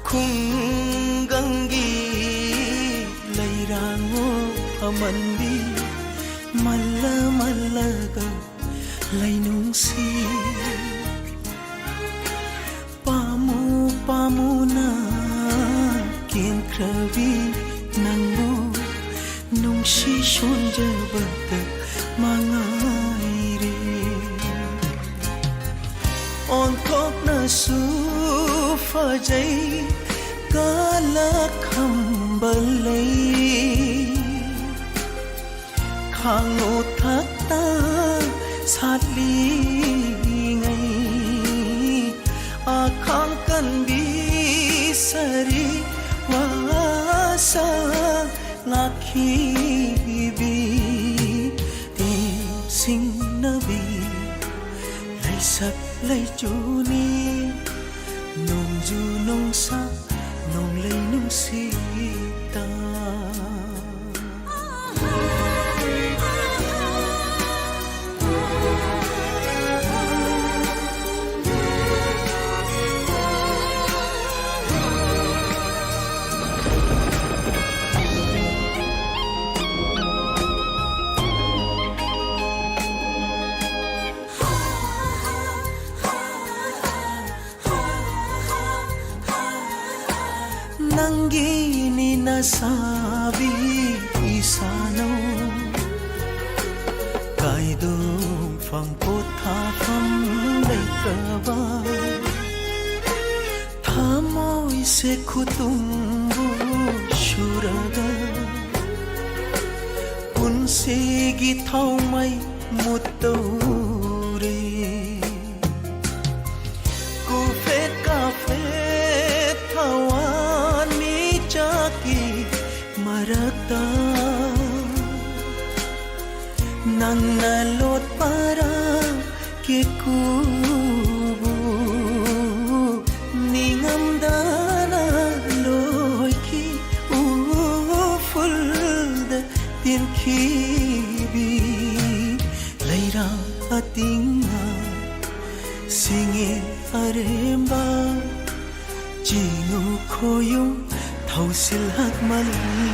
ꯈꯨꯡꯒꯪꯒꯤ ꯂꯩꯔꯥꯡ ꯑꯃꯟꯕꯤ, ꯃꯜꯂ ꯃꯜꯂꯒ ꯂꯩꯅꯨꯡꯁꯤ꯫ ꯄꯥꯝꯃꯨ ꯄꯥꯝꯃꯨꯅ ꯀꯦꯟꯈ꯭ꯔꯕꯤ ꯅꯪꯕꯨ ꯅꯨꯡꯁꯤ ꯁꯣꯟꯖꯕꯗ ꯃꯉꯥꯏꯔꯦ꯫ ꯑꯣꯟꯊꯣꯛꯅꯁꯨ ꯐꯖꯩ ꯀꯥꯂ ꯈꯝꯕ ꯂꯩ꯫ ꯈꯥꯡꯉꯣ ꯊꯛꯇ ꯁꯥꯠꯂꯤꯉꯩ, ꯑꯈꯥꯡ ꯀꯟꯕꯤ ꯁꯥꯔꯤ ꯋꯥꯁꯥ ꯉꯥꯛꯈꯤꯕꯤ, ꯇꯦꯝꯁꯤꯡꯅꯕꯤ ꯂꯩꯁꯛ ꯂꯩꯆꯨꯅꯤ꯫ ꯅꯣꯡꯖꯨ ꯅꯨꯡꯁꯥ ꯅꯣꯡꯂꯩ ꯅꯨꯡꯁꯤꯠꯇ꯫ ꯅꯤ ꯅꯁꯥꯕꯤ ꯏꯁꯥꯅꯧ ꯀꯥꯏꯗꯣꯡꯐꯝ ꯄꯣꯊꯥꯐꯝ ꯂꯩꯇ꯭ꯔꯕ ꯊꯃꯣꯏꯁꯦ ꯈꯨꯇꯨꯝꯕꯨ ꯁꯨꯔꯒ ꯄꯨꯟꯁꯤꯒꯤ ꯊꯥꯎꯃꯩ ꯃꯨꯠꯇꯧꯔꯦ꯫ ꯀꯨꯐꯦꯠ ꯀꯥꯐꯦꯠ ꯊꯋꯥꯟꯃꯤꯆꯥꯛꯀꯤ ꯃꯔꯛꯇ ꯅꯪꯅ ꯂꯣꯠꯄꯔꯥ ꯀꯦꯀꯨꯕꯨ ꯅꯤꯡꯉꯝꯗꯅ ꯂꯣꯏꯈꯤ ꯎꯐꯨꯜꯗ ꯇꯤꯟꯈꯤꯕꯤ ꯂꯩꯔꯥ ꯑꯇꯤꯡꯅ ꯁꯤꯡꯉꯦ ꯑꯔꯦꯝꯕ ꯆꯤꯡꯉꯨ ꯈꯣꯌꯨꯝ ꯊꯧꯁꯤꯜ ꯍꯛꯃꯜꯂꯤ꯫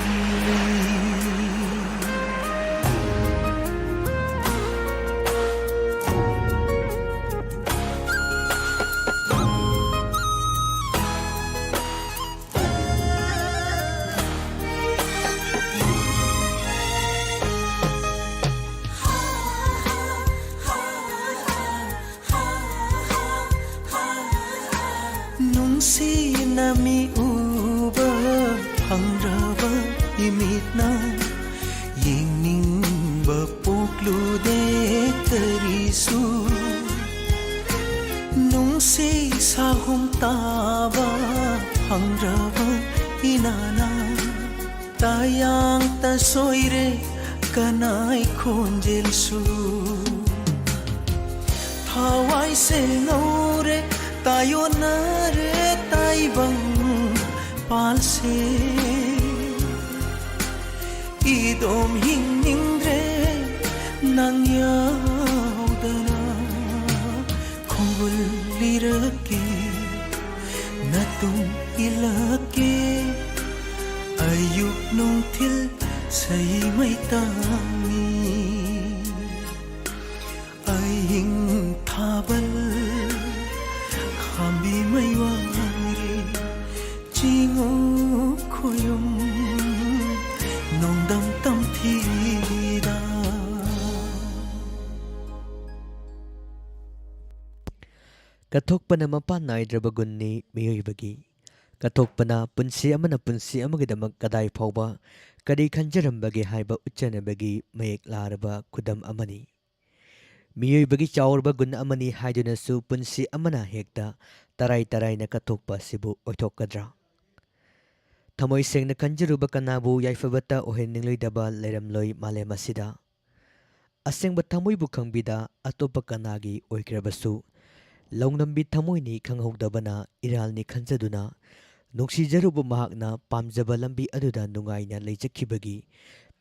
ꯅꯨꯡꯁꯤꯅ ꯃꯤ ꯎꯕ ꯐꯪꯗ꯭ꯔꯕ ꯏꯃꯤꯠꯅ ꯌꯦꯡꯅꯤꯡꯕ ꯄꯣꯛꯂꯨꯗꯦ ꯀꯔꯤꯁꯨ꯫ ꯅꯨꯡꯁꯤ ꯁꯥꯍꯨꯝ ꯇꯥꯕ ꯐꯪꯗ꯭ꯔꯕ ꯏꯅꯥꯅ ꯇꯥꯌꯥꯡ ꯇꯁꯣꯏꯔꯦ ꯀꯅꯥꯏ ꯈꯣꯟꯖꯦꯜꯁꯨ꯫ ꯊꯋꯥꯏꯁꯦ ꯉꯧꯔꯦ ꯇꯥꯏꯌꯣꯟꯅꯔꯦ ꯇꯥꯏꯕꯪ ꯄꯥꯜꯁꯦ꯫ ꯏꯗꯣꯝ ꯍꯤꯡꯅꯤꯡꯗ꯭ꯔꯦ ꯅꯪ ꯌꯥꯎꯗꯅ ꯈꯣꯡꯒꯨꯜ ꯂꯤꯔꯛꯀꯦ ꯅꯇꯨꯡ ꯏꯜꯂꯛꯀꯦ ꯑꯌꯨꯛ ꯅꯨꯡꯊꯤꯜ ꯁꯩꯃꯩ ꯇꯥꯡꯉꯤ꯫ ꯑꯍꯤꯡ ꯊꯥꯕꯜ ꯈꯥꯝꯕꯤ ꯃꯩ ꯋꯥꯡꯂꯤ ꯆꯤꯡꯉꯨ ꯈꯣꯌꯨꯝ ꯅꯣꯡꯗꯝ ꯇꯝꯊꯤꯗ꯫ ꯀꯠꯊꯣꯛꯄꯅ ꯃꯄꯥꯟ ꯅꯥꯏꯗ꯭ꯔꯕ ꯒꯨꯟꯅꯤ ꯃꯤꯑꯣꯏꯕꯒꯤ꯫ ꯀꯠꯊꯣꯛꯄꯅ ꯄꯨꯟꯁꯤ ꯑꯃꯅ ꯄꯨꯟꯁꯤ ꯑꯃꯒꯤꯗꯃꯛ ꯀꯗꯥꯏ ꯐꯥꯎꯕ ꯀꯔꯤ ꯈꯟꯖꯔꯝꯕꯒꯦ ꯍꯥꯏꯕ ꯎꯠꯆꯅꯕꯒꯤ ꯃꯌꯦꯛ ꯂꯥꯔꯕ ꯈꯨꯗꯝ ꯑꯃꯅꯤ꯫ ꯃꯤꯑꯣꯏꯕꯒꯤ ꯆꯥꯎꯔꯕ ꯒꯨꯟ ꯑꯃꯅꯤ ꯍꯥꯏꯗꯨꯅꯁꯨ ꯄꯨꯟꯁꯤ ꯑꯃꯅ ꯍꯦꯛꯇ ꯇꯔꯥꯏ ꯇꯔꯥꯏꯅ ꯀꯠꯊꯣꯛꯄ ꯑꯁꯤꯕꯨ ꯑꯣꯏꯊꯣꯛꯀꯗ꯭ꯔꯥ? ꯊꯃꯣꯏ ꯁꯦꯡꯅ ꯈꯟꯖꯔꯨꯕ ꯀꯅꯥꯕꯨ ꯌꯥꯏꯐꯕꯇ ꯑꯣꯏꯍꯟꯅꯤꯡꯂꯣꯏꯗꯕ ꯂꯩꯔꯝꯂꯣꯏ ꯃꯥꯂꯦꯝ ꯑꯁꯤꯗ꯫ ꯑꯁꯦꯡꯕ ꯊꯃꯣꯏꯕꯨ ꯈꯪꯕꯤꯗ ꯑꯇꯣꯞꯄ ꯀꯅꯥꯒꯤ ꯑꯣꯏꯈ꯭ꯔꯕꯁꯨ, ꯂꯧꯅꯝꯕꯤ ꯊꯃꯣꯏꯅꯤ ꯈꯪꯍꯧꯗꯕꯅ ꯏꯔꯥꯜꯅꯤ ꯈꯟꯖꯗꯨꯅ, ꯅꯨꯡꯁꯤꯖꯔꯨꯕ ꯃꯍꯥꯛꯅ ꯄꯥꯝꯖꯕ ꯂꯝꯕꯤ ꯑꯗꯨꯗ ꯅꯨꯡꯉꯥꯏꯅ ꯂꯩꯖꯈꯤꯕꯒꯤ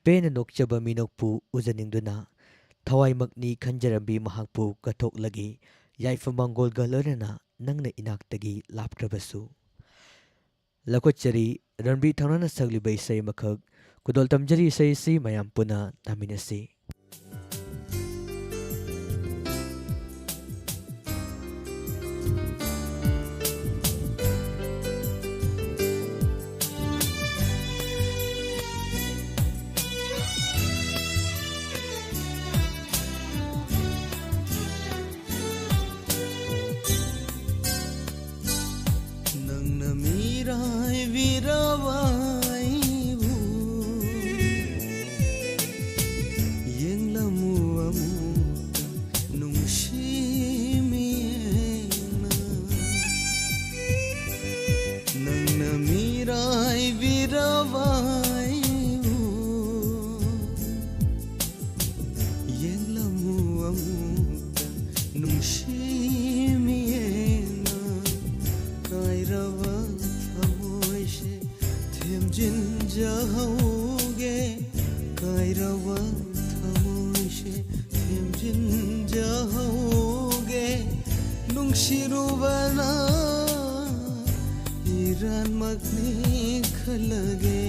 ꯄꯦꯟꯅ ꯅꯣꯛꯆꯕ ꯃꯤꯅꯣꯛꯄꯨ ꯎꯖꯅꯤꯡꯗꯨꯅ, ꯊꯋꯥꯏꯃꯛꯅꯤ ꯈꯟꯖꯔꯝꯕꯤ ꯃꯍꯥꯛꯄꯨ ꯀꯠꯊꯣꯛꯂꯒꯦ, ꯌꯥꯏꯐ ꯃꯪꯒꯣꯜꯒ ꯂꯣꯏꯅꯅ ꯅꯪꯅ ꯏꯅꯥꯛꯇꯒꯤ ꯂꯥꯞꯈ꯭ꯔꯕꯁꯨ꯫ ꯂꯧꯈꯠꯆꯔꯤ ꯔꯟꯕꯤꯔ ꯊꯧꯅꯥꯅ ꯁꯛꯂꯤꯕ ꯏꯁꯩ ꯑꯃꯈꯛ ꯈꯨꯗꯣꯜ ꯇꯝꯖꯔꯤ, ꯏꯁꯩ ꯑꯁꯤ ꯃꯌꯥꯝ ꯄꯨꯟꯅ ꯇꯥꯃꯤꯟꯅꯁꯤ꯫ ꯅꯪꯅ ꯃꯤꯔꯥꯏꯕꯤꯔꯕ ꯑꯩꯕꯨ ꯌꯦꯡꯂꯝꯃꯨ ꯑꯃꯨꯛꯇ ꯅꯨꯡꯁꯤ ꯃꯤꯠꯌꯦꯡꯅ꯫ ꯅꯪꯅ ꯃꯤꯔꯥꯏꯕꯤꯔꯕ ꯑꯩꯕꯨ ꯌꯦꯡꯂꯝꯃꯨ ꯑꯃꯨꯛꯇ ꯅꯨꯡꯁꯤ ꯃꯤꯠꯌꯦꯡꯅ꯫ ꯀꯥꯏꯔꯕ ꯊꯃꯣꯏꯁꯦ ꯊꯦꯝꯖꯤꯟꯖꯍꯧꯒꯦ, ꯀꯥꯏꯔꯕ ꯊꯃꯣꯏꯁꯦ ꯊꯦꯝꯖꯤꯟꯖꯍꯧꯒꯦ꯫ ꯅꯨꯡꯁꯤꯔꯨꯕꯅ ꯏꯔꯥꯟꯃꯛꯅꯤ ꯈꯜꯂꯒꯦ,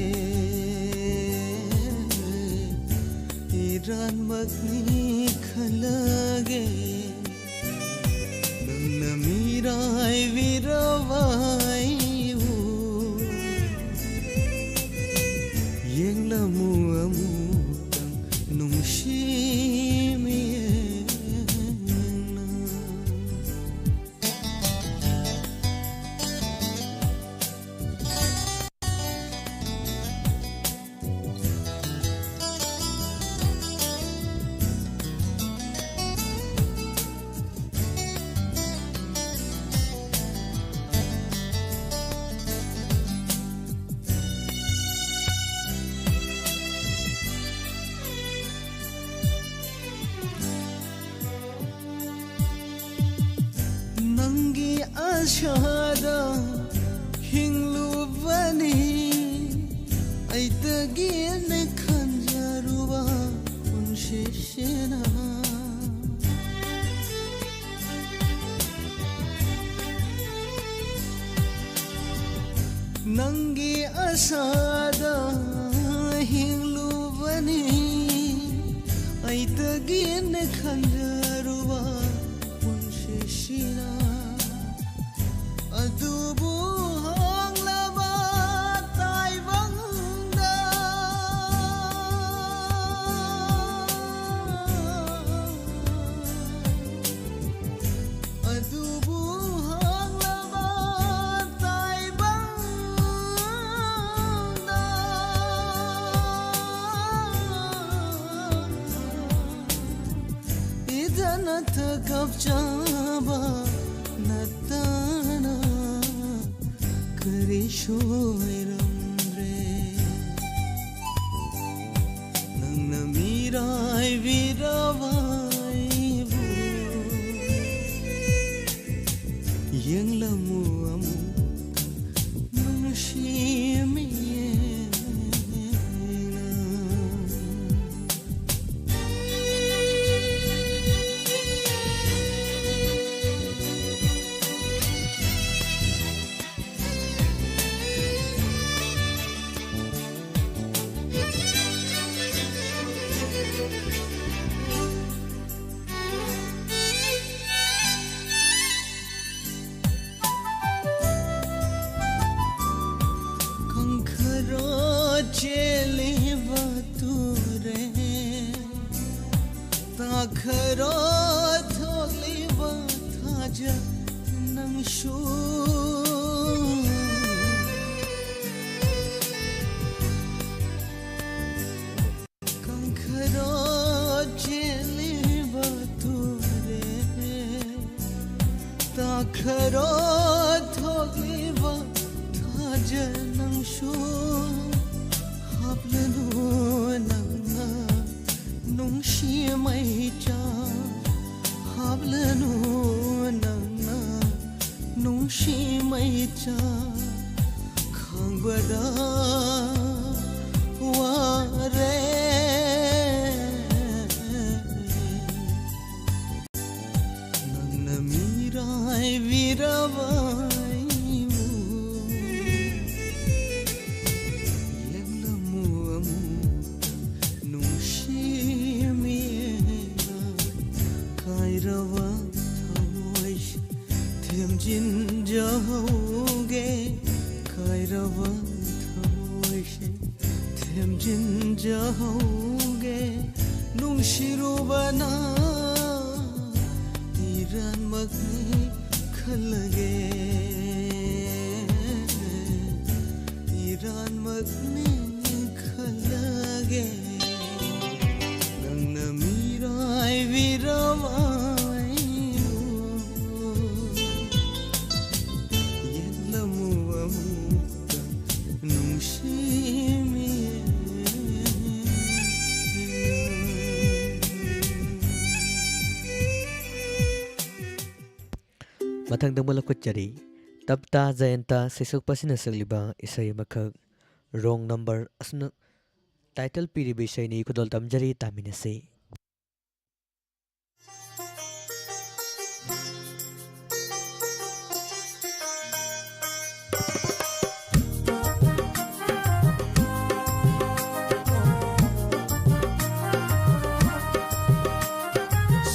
ꯏꯔꯥꯟꯃꯛꯅꯤ ꯈꯜꯂꯒꯦ꯫ ꯅꯪꯅ ꯃꯤꯔꯥꯏꯕꯤꯔꯕ ꯑꯩꯕꯨ ꯑꯃꯨ ꯑꯃꯨꯛꯇꯪ ꯅꯨꯡꯁꯤ ꯃꯤꯠꯌꯦꯡꯅ꯫ ꯅꯪꯒꯤ ꯑꯁꯥꯗ ꯍꯤꯡꯂꯨꯕꯅꯤ ꯑꯩꯇꯒꯤꯅꯦ ꯈꯟꯖꯔꯨꯕ ꯄꯨꯟꯁꯤꯁꯤꯅ꯫ ꯅꯪꯒꯤ ꯑꯁꯥꯗ ꯍꯤꯡꯂꯨꯕꯅꯤ ꯑꯩꯇꯒꯤꯅꯦ ꯈꯟꯖꯔꯨꯕ ꯄꯨꯟꯁꯤꯁꯤꯅ꯫ ꯑꯗꯨꯕꯨ ꯍꯣꯡꯂꯕ ꯇꯥꯏꯕꯪꯗ ꯑꯗꯨꯕꯨ ꯍꯣꯡꯂꯕ ꯇꯥꯏꯕꯪꯗ ꯏꯊꯟꯇ ꯀꯞꯆꯕ ꯅꯠꯇꯅ ꯀꯔꯤꯁꯨ ꯑꯣꯏꯔꯝꯗ꯭ꯔꯦ꯫ ꯅꯪꯅ ꯃꯤꯔꯥꯏꯕꯤꯔꯕ ꯑꯩꯕꯨ ꯌꯦꯡꯂꯝꯃꯨ ꯑꯃꯨꯛ ꯅꯨꯡꯁꯤ ꯃꯤꯠꯌꯦꯡꯅ꯫ ꯈꯪꯈꯔꯣ ꯆꯦꯜꯂꯤ ꯈꯔꯣ ꯊꯣꯛꯂꯤꯕ ꯊꯥꯖ ꯅꯪꯁꯨ꯫ ꯀꯪꯈꯔꯣ ꯆꯦꯜꯂꯤꯕ ꯇꯨꯔꯦ꯫ ꯇꯥꯈꯔꯣ ꯊꯣꯛꯂꯤꯕ ꯊꯥꯖ ꯅꯪꯁꯨ꯫ ꯍꯥꯞꯂꯅꯨ ꯅꯪꯅ ꯅꯨꯡꯁꯤ ꯃꯩꯆꯥ꯫ ꯍꯥꯞꯂꯅꯨ ꯅꯪꯅ ꯅꯨꯡꯁꯤ ꯃꯩꯆꯥ꯫ ꯈꯥꯡꯕꯗ ꯋꯥꯔꯦ꯫ ꯅꯪꯅ ꯃꯤꯔꯥꯏꯕꯤꯔꯕ ꯑꯩꯕꯨ ꯌꯦꯡꯂꯝꯃꯨ ꯑꯃꯨꯛꯇ ꯅꯨꯡꯁꯤ ꯃꯤꯠꯅ꯫ ꯀꯥꯏꯔꯕ ꯊꯃꯣꯏꯁꯦ ꯊꯦꯝꯖꯤꯟꯖꯍꯧꯒꯦ꯫ ꯀꯥꯏꯔꯕ ꯊꯃꯣꯏꯁꯦ ꯊꯦꯝꯖꯤꯟꯖꯍꯧꯒꯦ꯫ ꯅꯨꯡꯁꯤꯔꯨꯕꯅ ꯏꯔꯥꯟꯃꯛꯅꯤ ꯈꯜꯂꯒꯦ꯫ ꯏꯔꯥꯟꯃꯛꯅꯤ ꯈꯜꯂꯒꯦ꯫ ꯅꯪꯅ ꯃꯤꯔꯥꯏꯕꯤꯔꯕ ꯑꯩꯕꯨ ꯌꯦꯠꯂꯝꯃꯨ ꯑꯃꯨꯛꯇ ꯅꯨꯡꯁꯤ ꯃꯤꯠꯅ꯫ ꯃꯊꯪꯗ ꯑꯃꯨꯛ ꯂꯧꯈꯠꯆꯔꯤ, ꯇꯞꯇꯥ ꯖꯌꯟꯇ ꯁꯩꯁꯛꯄꯁꯤꯅ ꯁꯛꯂꯤꯕ ꯏꯁꯩ ꯑꯃꯈꯛ, ꯔꯣꯡ ꯅꯝꯕꯔ ꯑꯁꯨꯝꯅ ꯇꯥꯏꯇꯜ ꯄꯤꯔꯤꯕ ꯏꯁꯩꯅꯤ꯫ ꯈꯨꯗꯣꯜ ꯇꯝꯖꯔꯤ, ꯇꯥꯃꯤꯟꯅꯁꯤ꯫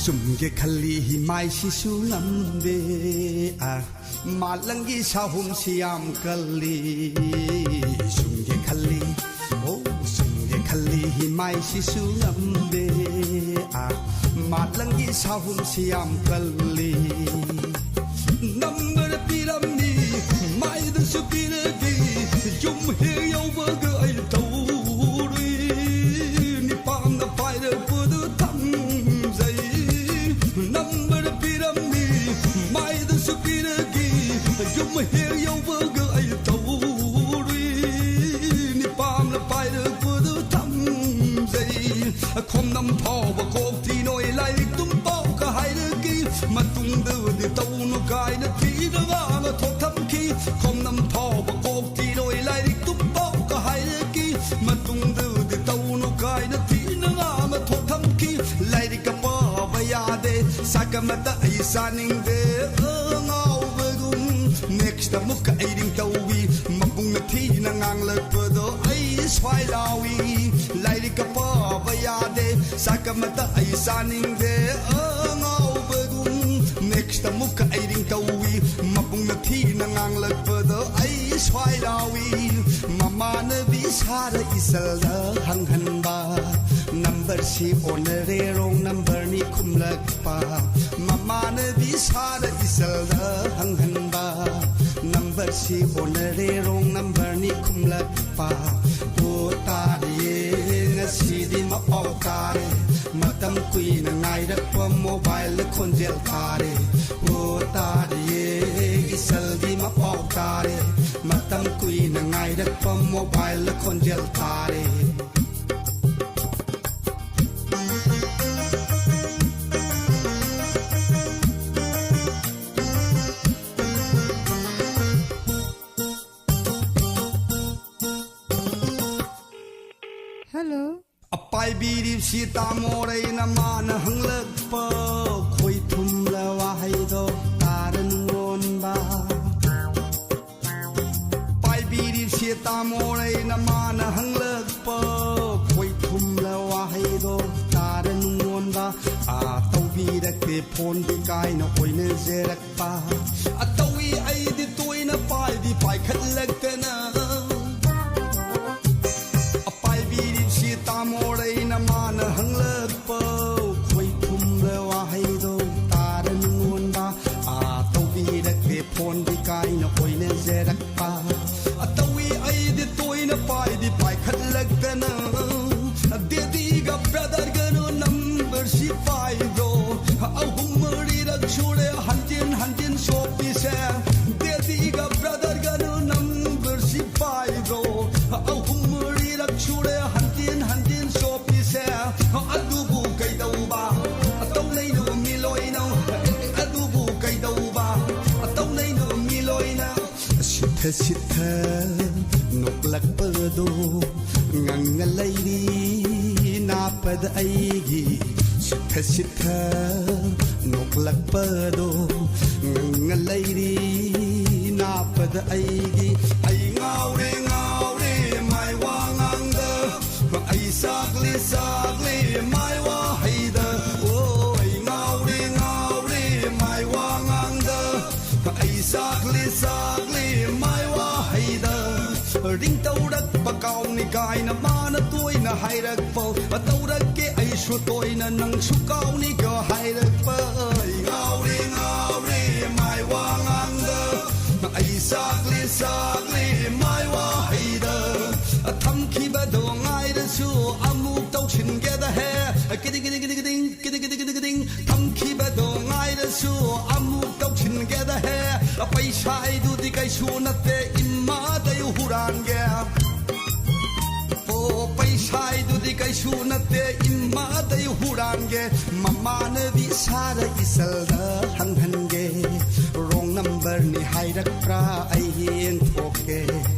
ꯆꯨꯝꯒꯦ ꯈꯜꯂꯤ ꯃꯥꯏꯁꯤꯁꯨ ꯉꯝꯗꯦ꯫ ꯑ, ꯃꯥꯂꯪꯒꯤ ꯁꯥꯍꯨꯝꯁꯤ ꯌꯥꯝ ꯀꯜꯂꯤ꯫ ꯆꯨꯝꯒꯦ ꯈꯜꯂꯤ, ꯑꯣ, ꯆꯨꯝꯒꯦ ꯈꯜꯂꯤ ꯏꯃꯥꯏꯁꯤꯁꯨ ꯉꯝꯗꯦ꯫ ꯑꯥ, ꯃꯥꯠꯂꯪꯒꯤ ꯁꯥꯍꯨꯝꯁꯤ ꯌꯥꯝ ꯀꯜꯂꯤ꯫ ꯅꯝꯕꯔ ꯄꯤꯔꯝꯃꯤ, ꯃꯥꯏꯗꯁꯨ ꯄꯤꯔꯒꯦ꯫ ꯌꯨꯝ ꯍꯦꯛ ꯌꯧꯕꯒ ꯑꯩ ꯇꯧꯔꯨꯏ꯫ ꯅꯤꯄꯥꯝꯅ ꯄꯥꯏꯔꯛꯄꯗꯨ ꯊꯝꯖꯩ꯫ ꯅꯝꯕꯔ ꯄꯤꯔꯝꯃꯤ, ꯃꯥꯏꯗꯁꯨ ꯄꯤꯔꯒꯦ꯫ ꯌꯨꯝ ꯍꯦꯛ ꯌꯧꯕꯒ ꯑꯩ ꯇꯧꯔꯨꯏ꯫ ꯅꯤꯄꯥꯝꯅ ꯄꯥꯏꯔꯛꯄꯗꯨ ꯊꯝꯖꯩ꯫ ꯈꯣꯝꯅꯝ ꯐꯥꯎꯕ ꯀꯣꯛ ꯊꯤ ꯅꯣꯏ ꯂꯥꯏꯔꯤꯛ ꯇꯨꯝ ꯄꯥꯎ ꯀ ꯍꯥꯏꯔꯛꯈꯤ꯫ ꯃꯇꯨꯡꯗꯗꯤ ꯇꯧꯅꯨ ꯀꯥꯏꯅ ꯊꯤꯅ ꯉꯥꯡꯅ ꯊꯣꯛ ꯊꯝꯈꯤ꯫ ꯈꯣꯝꯅꯝ ꯐꯥꯎꯕ ꯀꯣꯛ ꯊꯤ ꯅꯣꯏ ꯂꯥꯏꯔꯤꯛ ꯇꯨꯝ ꯄꯥꯎ ꯀ ꯍꯥꯏꯔꯛꯈꯤ꯫ ꯃꯇꯨꯡꯗꯗꯤ ꯇꯧꯅꯨ ꯀꯥꯏꯅ ꯊꯤꯅ ꯉꯥꯡꯅ ꯊꯣꯛ ꯊꯝꯈꯤ꯫ ꯂꯥꯏꯔꯤꯛ ꯀ ꯄꯥꯕ ꯌꯥꯗꯦ꯫ ꯆꯥꯛ ꯑꯃꯇ ꯑꯩ ꯆꯥꯅꯤꯡꯗꯦ꯫ ꯑ, ꯉꯥꯎꯕꯒꯨꯝ꯫ ꯅꯦꯛꯁꯇ ꯑꯃꯨꯛꯀ ꯑꯩ ꯔꯤꯡ ꯇꯧꯏ꯫ ꯃꯕꯨꯡꯅ ꯊꯤꯅ ꯉꯥꯡꯂꯛꯄꯗꯣ ꯑꯩ ꯁ꯭ꯋꯥꯏ ꯂꯥꯎꯏ꯫ ꯂꯥꯏꯔꯤꯛꯀ ꯄꯥꯕ ꯌꯥꯗꯦ꯫ ꯆꯥꯛ ꯑꯃꯇ ꯑꯩ ꯆꯥꯅꯤꯡꯗꯦ꯫ ꯑ, ꯉꯥꯎꯕꯒꯨꯝ꯫ ꯅꯦꯛꯁꯇ ꯑꯃꯨꯛꯀ ꯑꯩ ꯔꯤꯡ ꯇꯧꯏ꯫ ꯃꯕꯨꯡꯅ ꯊꯤꯅ ꯉꯥꯡꯂꯛꯄꯗꯣ ꯑꯩ ꯁ꯭ꯋꯥꯏ ꯂꯥꯎꯏ꯫ ꯃꯃꯥꯟꯅꯕꯤ ꯁꯥꯔ ꯏꯆꯜꯗ ꯍꯪꯍꯟꯕ꯫ ꯅꯝꯕꯔꯁꯤ ꯑꯣꯟꯅꯔꯦ, ꯔꯣꯡ ꯅꯝꯕꯔꯅꯤ ꯈꯨꯝꯂꯛꯄ꯫ ꯃꯃꯥꯟꯅꯕꯤ ꯁꯥꯔ ꯏꯆꯜꯗ ꯍꯪꯍꯟꯕ꯫ ꯅꯝꯕꯔꯁꯤ ꯑꯣꯟꯅꯔꯦ, ꯔꯣꯡ ꯅꯝꯕꯔꯅꯤ ꯈꯨꯝꯂꯛꯄ꯫ ꯑꯣ ꯇꯥꯔꯦ, ꯉꯁꯤꯗꯤ ꯃꯄꯥꯎ ꯇꯥꯔꯦ꯫ ꯃꯇꯝ ꯀꯨꯏꯅ ꯉꯥꯏꯔꯛꯄ ꯃꯣꯕꯥꯏꯜ ꯈꯣꯟꯖꯦꯜ ꯇꯥꯔꯦ꯫ ꯑꯣ ꯇꯥꯔꯦ, ꯏꯆꯜꯗꯤ ꯃꯄꯥꯎ ꯇꯥꯔꯦ꯫ ꯃꯇꯝ ꯀꯨꯏꯅ ꯉꯥꯏꯔꯛꯄ ꯃꯣꯕꯥꯏꯜ ꯈꯣꯟꯖꯦꯜ ꯇꯥꯔꯦ꯫ Hello. ꯑꯄꯥꯏꯕꯤꯔꯤꯕꯁꯤ ꯇꯥꯃꯣꯔꯩꯅ ꯃꯥꯅ ꯍꯪꯂꯛꯄ ꯈꯣꯏ ꯊꯨꯝꯂ ꯋꯥꯍꯩꯗꯣ ꯇꯥꯔ ꯅꯨꯡꯉꯣꯟꯕ꯫ ꯄꯥꯏꯕꯤꯔꯤꯕꯁꯤ ꯇꯥꯃꯣꯔꯩꯅ ꯃꯥꯅ ꯍꯪꯂꯛꯄ ꯈꯣꯏ ꯊꯨꯝꯂ ꯋꯥꯍꯩꯗꯣ ꯇꯥꯔ ꯅꯨꯡꯉꯣꯟꯕ꯫ ꯑꯥ ꯇꯧꯕꯤꯔꯛꯇꯦ ꯐꯣꯟꯗꯤ ꯀꯥꯏꯅ ꯑꯣꯏꯅꯖꯔꯛꯄ꯫ ꯑꯇꯧꯏ ꯑꯩꯗꯤ ꯇꯣꯏꯅ ꯄꯥꯏꯗꯤ ꯄꯥꯏꯈꯠꯂꯛꯇꯅ꯫ ꯑꯄꯥꯏꯕꯤꯔꯤꯕꯁꯤ ꯇꯥꯃꯣ ꯇꯅ ꯗꯦꯗꯤꯒ ꯕ꯭ꯔꯗꯔꯒꯅ ꯅꯝꯕꯔꯁꯤ ꯄꯥꯏꯕ꯭ꯔꯣ? ꯑꯍꯨꯝ ꯃꯔꯤꯔꯛ ꯁꯨꯔꯦ ꯍꯟꯖꯤꯟ ꯍꯟꯖꯤꯟ ꯁꯣꯛꯄꯤꯁꯦ꯫ ꯗꯦꯗꯤꯒ ꯕ꯭ꯔꯗꯔꯒꯅ ꯅꯝꯕꯔꯁꯤ ꯄꯥꯏꯕ꯭ꯔꯣ? ꯑꯍꯨꯝ ꯃꯔꯤꯔꯛ ꯁꯨꯔꯦ ꯍꯟꯖꯤꯟ ꯍꯟꯖꯤꯟ ꯁꯣꯛꯄꯤꯁꯦ꯫ ꯑꯗꯨꯕꯨ ꯀꯩꯗꯧꯕ? ꯇꯧꯅꯩꯅꯣ ꯃꯤ ꯂꯣꯏꯅ꯫ ꯑꯗꯨꯕꯨ ꯀꯩꯗꯧꯕ? ꯇꯧꯅꯩꯅꯣ ꯃꯤ ꯂꯣꯏꯅ꯫ ꯁꯤꯊ ꯁꯤꯊ ꯅꯣꯛꯂꯛꯄꯗꯣ ꯉꯪꯉ ꯂꯩꯔꯤ ꯅꯥꯄꯗ ꯑꯩꯒꯤ꯫ ꯁꯤꯊ ꯁꯤꯊ ꯅꯣꯛꯂꯛꯄꯗꯣ ꯉꯪꯉ ꯂꯩꯔꯤ ꯅꯥꯄꯗ ꯑꯩꯒꯤ꯫ ꯑꯩ ꯉꯥꯎꯔꯦ ꯉꯥꯎꯔꯦ ꯃꯥꯏ ꯋꯥꯉꯥꯡꯗ꯫ ꯑꯩ ꯁꯥꯛꯂꯤ ꯁꯥꯛꯂꯤ ꯃꯥꯏ ꯋꯥꯍꯩꯗ꯫ ꯑꯣ, ꯑꯩ ꯉꯥꯎꯔꯦ ꯉꯥꯎꯔꯦ ꯃꯥꯏ ꯋꯥꯉꯥꯡꯗ꯫ ꯑꯩ ꯁꯥꯛꯂꯤ ꯁꯥꯛꯂꯤ ꯃꯥꯏ ꯋꯥꯍꯩꯗ꯫ ꯔꯤꯡ ꯇꯧꯔꯛꯄ ꯀꯥꯎꯅꯤ ꯀꯥꯏꯅ ꯃꯥꯅ ꯇꯣꯏꯅ ꯍꯥꯏꯔꯛꯄ꯫ ꯇꯧꯔꯛꯀꯦ ꯑꯩꯁꯨ ꯇꯣꯏꯅ ꯅꯪꯁꯨ ꯀꯥꯎꯅꯤꯒ ꯍꯥꯏꯔꯛꯄ꯫ ꯑꯩ ꯉꯥꯎꯔꯦ ꯉꯥꯎꯔꯦ ꯃꯥꯏ ꯋꯥꯉꯥꯡꯗ꯫ ꯑꯩ ꯁꯥꯛꯂꯤ ꯁꯥꯛꯂꯤ ꯃꯥꯏ ꯋꯥꯍꯩꯗ꯫ ꯊꯝꯈꯤꯕꯗꯣ ꯉꯥꯏꯔꯁꯨ ꯑꯃꯨꯛ ꯇꯧꯁꯤꯟꯒꯦꯗ ꯍꯦ꯫ ꯀꯤꯗꯤ ꯀꯤꯗꯤ ꯀꯤꯗꯤ ꯀꯤꯗꯤꯡ ꯀꯤꯗꯤ ꯀꯤꯗꯤ ꯀꯤꯗꯤ ꯀꯤꯗꯤꯡ꯫ ꯊꯝꯈꯤꯕꯗꯣ ꯉꯥꯏꯔꯁꯨ ꯑꯃꯨꯛ ꯇꯧꯁꯤꯟꯒꯦꯗ ꯍꯦ꯫ ꯄꯩꯁꯥ ꯑꯩꯗꯨꯗꯤ ꯀꯩꯁꯨ ꯅꯠꯇꯦ ꯏꯃꯥꯗꯩ ꯍꯨꯔꯥꯟꯒꯦ꯫ ꯑꯣ, ꯄꯩꯁꯥ ꯑꯩꯗꯨꯗꯤ ꯀꯩꯁꯨ ꯅꯠꯇꯦ ꯏꯃꯥꯗꯩ ꯍꯨꯔꯥꯟꯒꯦ꯫ ꯃꯃꯥꯟꯅꯕꯤ ꯁꯥꯔ ꯏꯁꯜꯗ ꯍꯪꯍꯟꯒꯦ꯫ ꯔꯣꯡ ꯅꯝꯕꯔꯅꯤ ꯍꯥꯏꯔꯛꯄ꯭ꯔꯥ ꯑꯩ ꯌꯦꯡꯊꯣꯛꯀꯦ꯫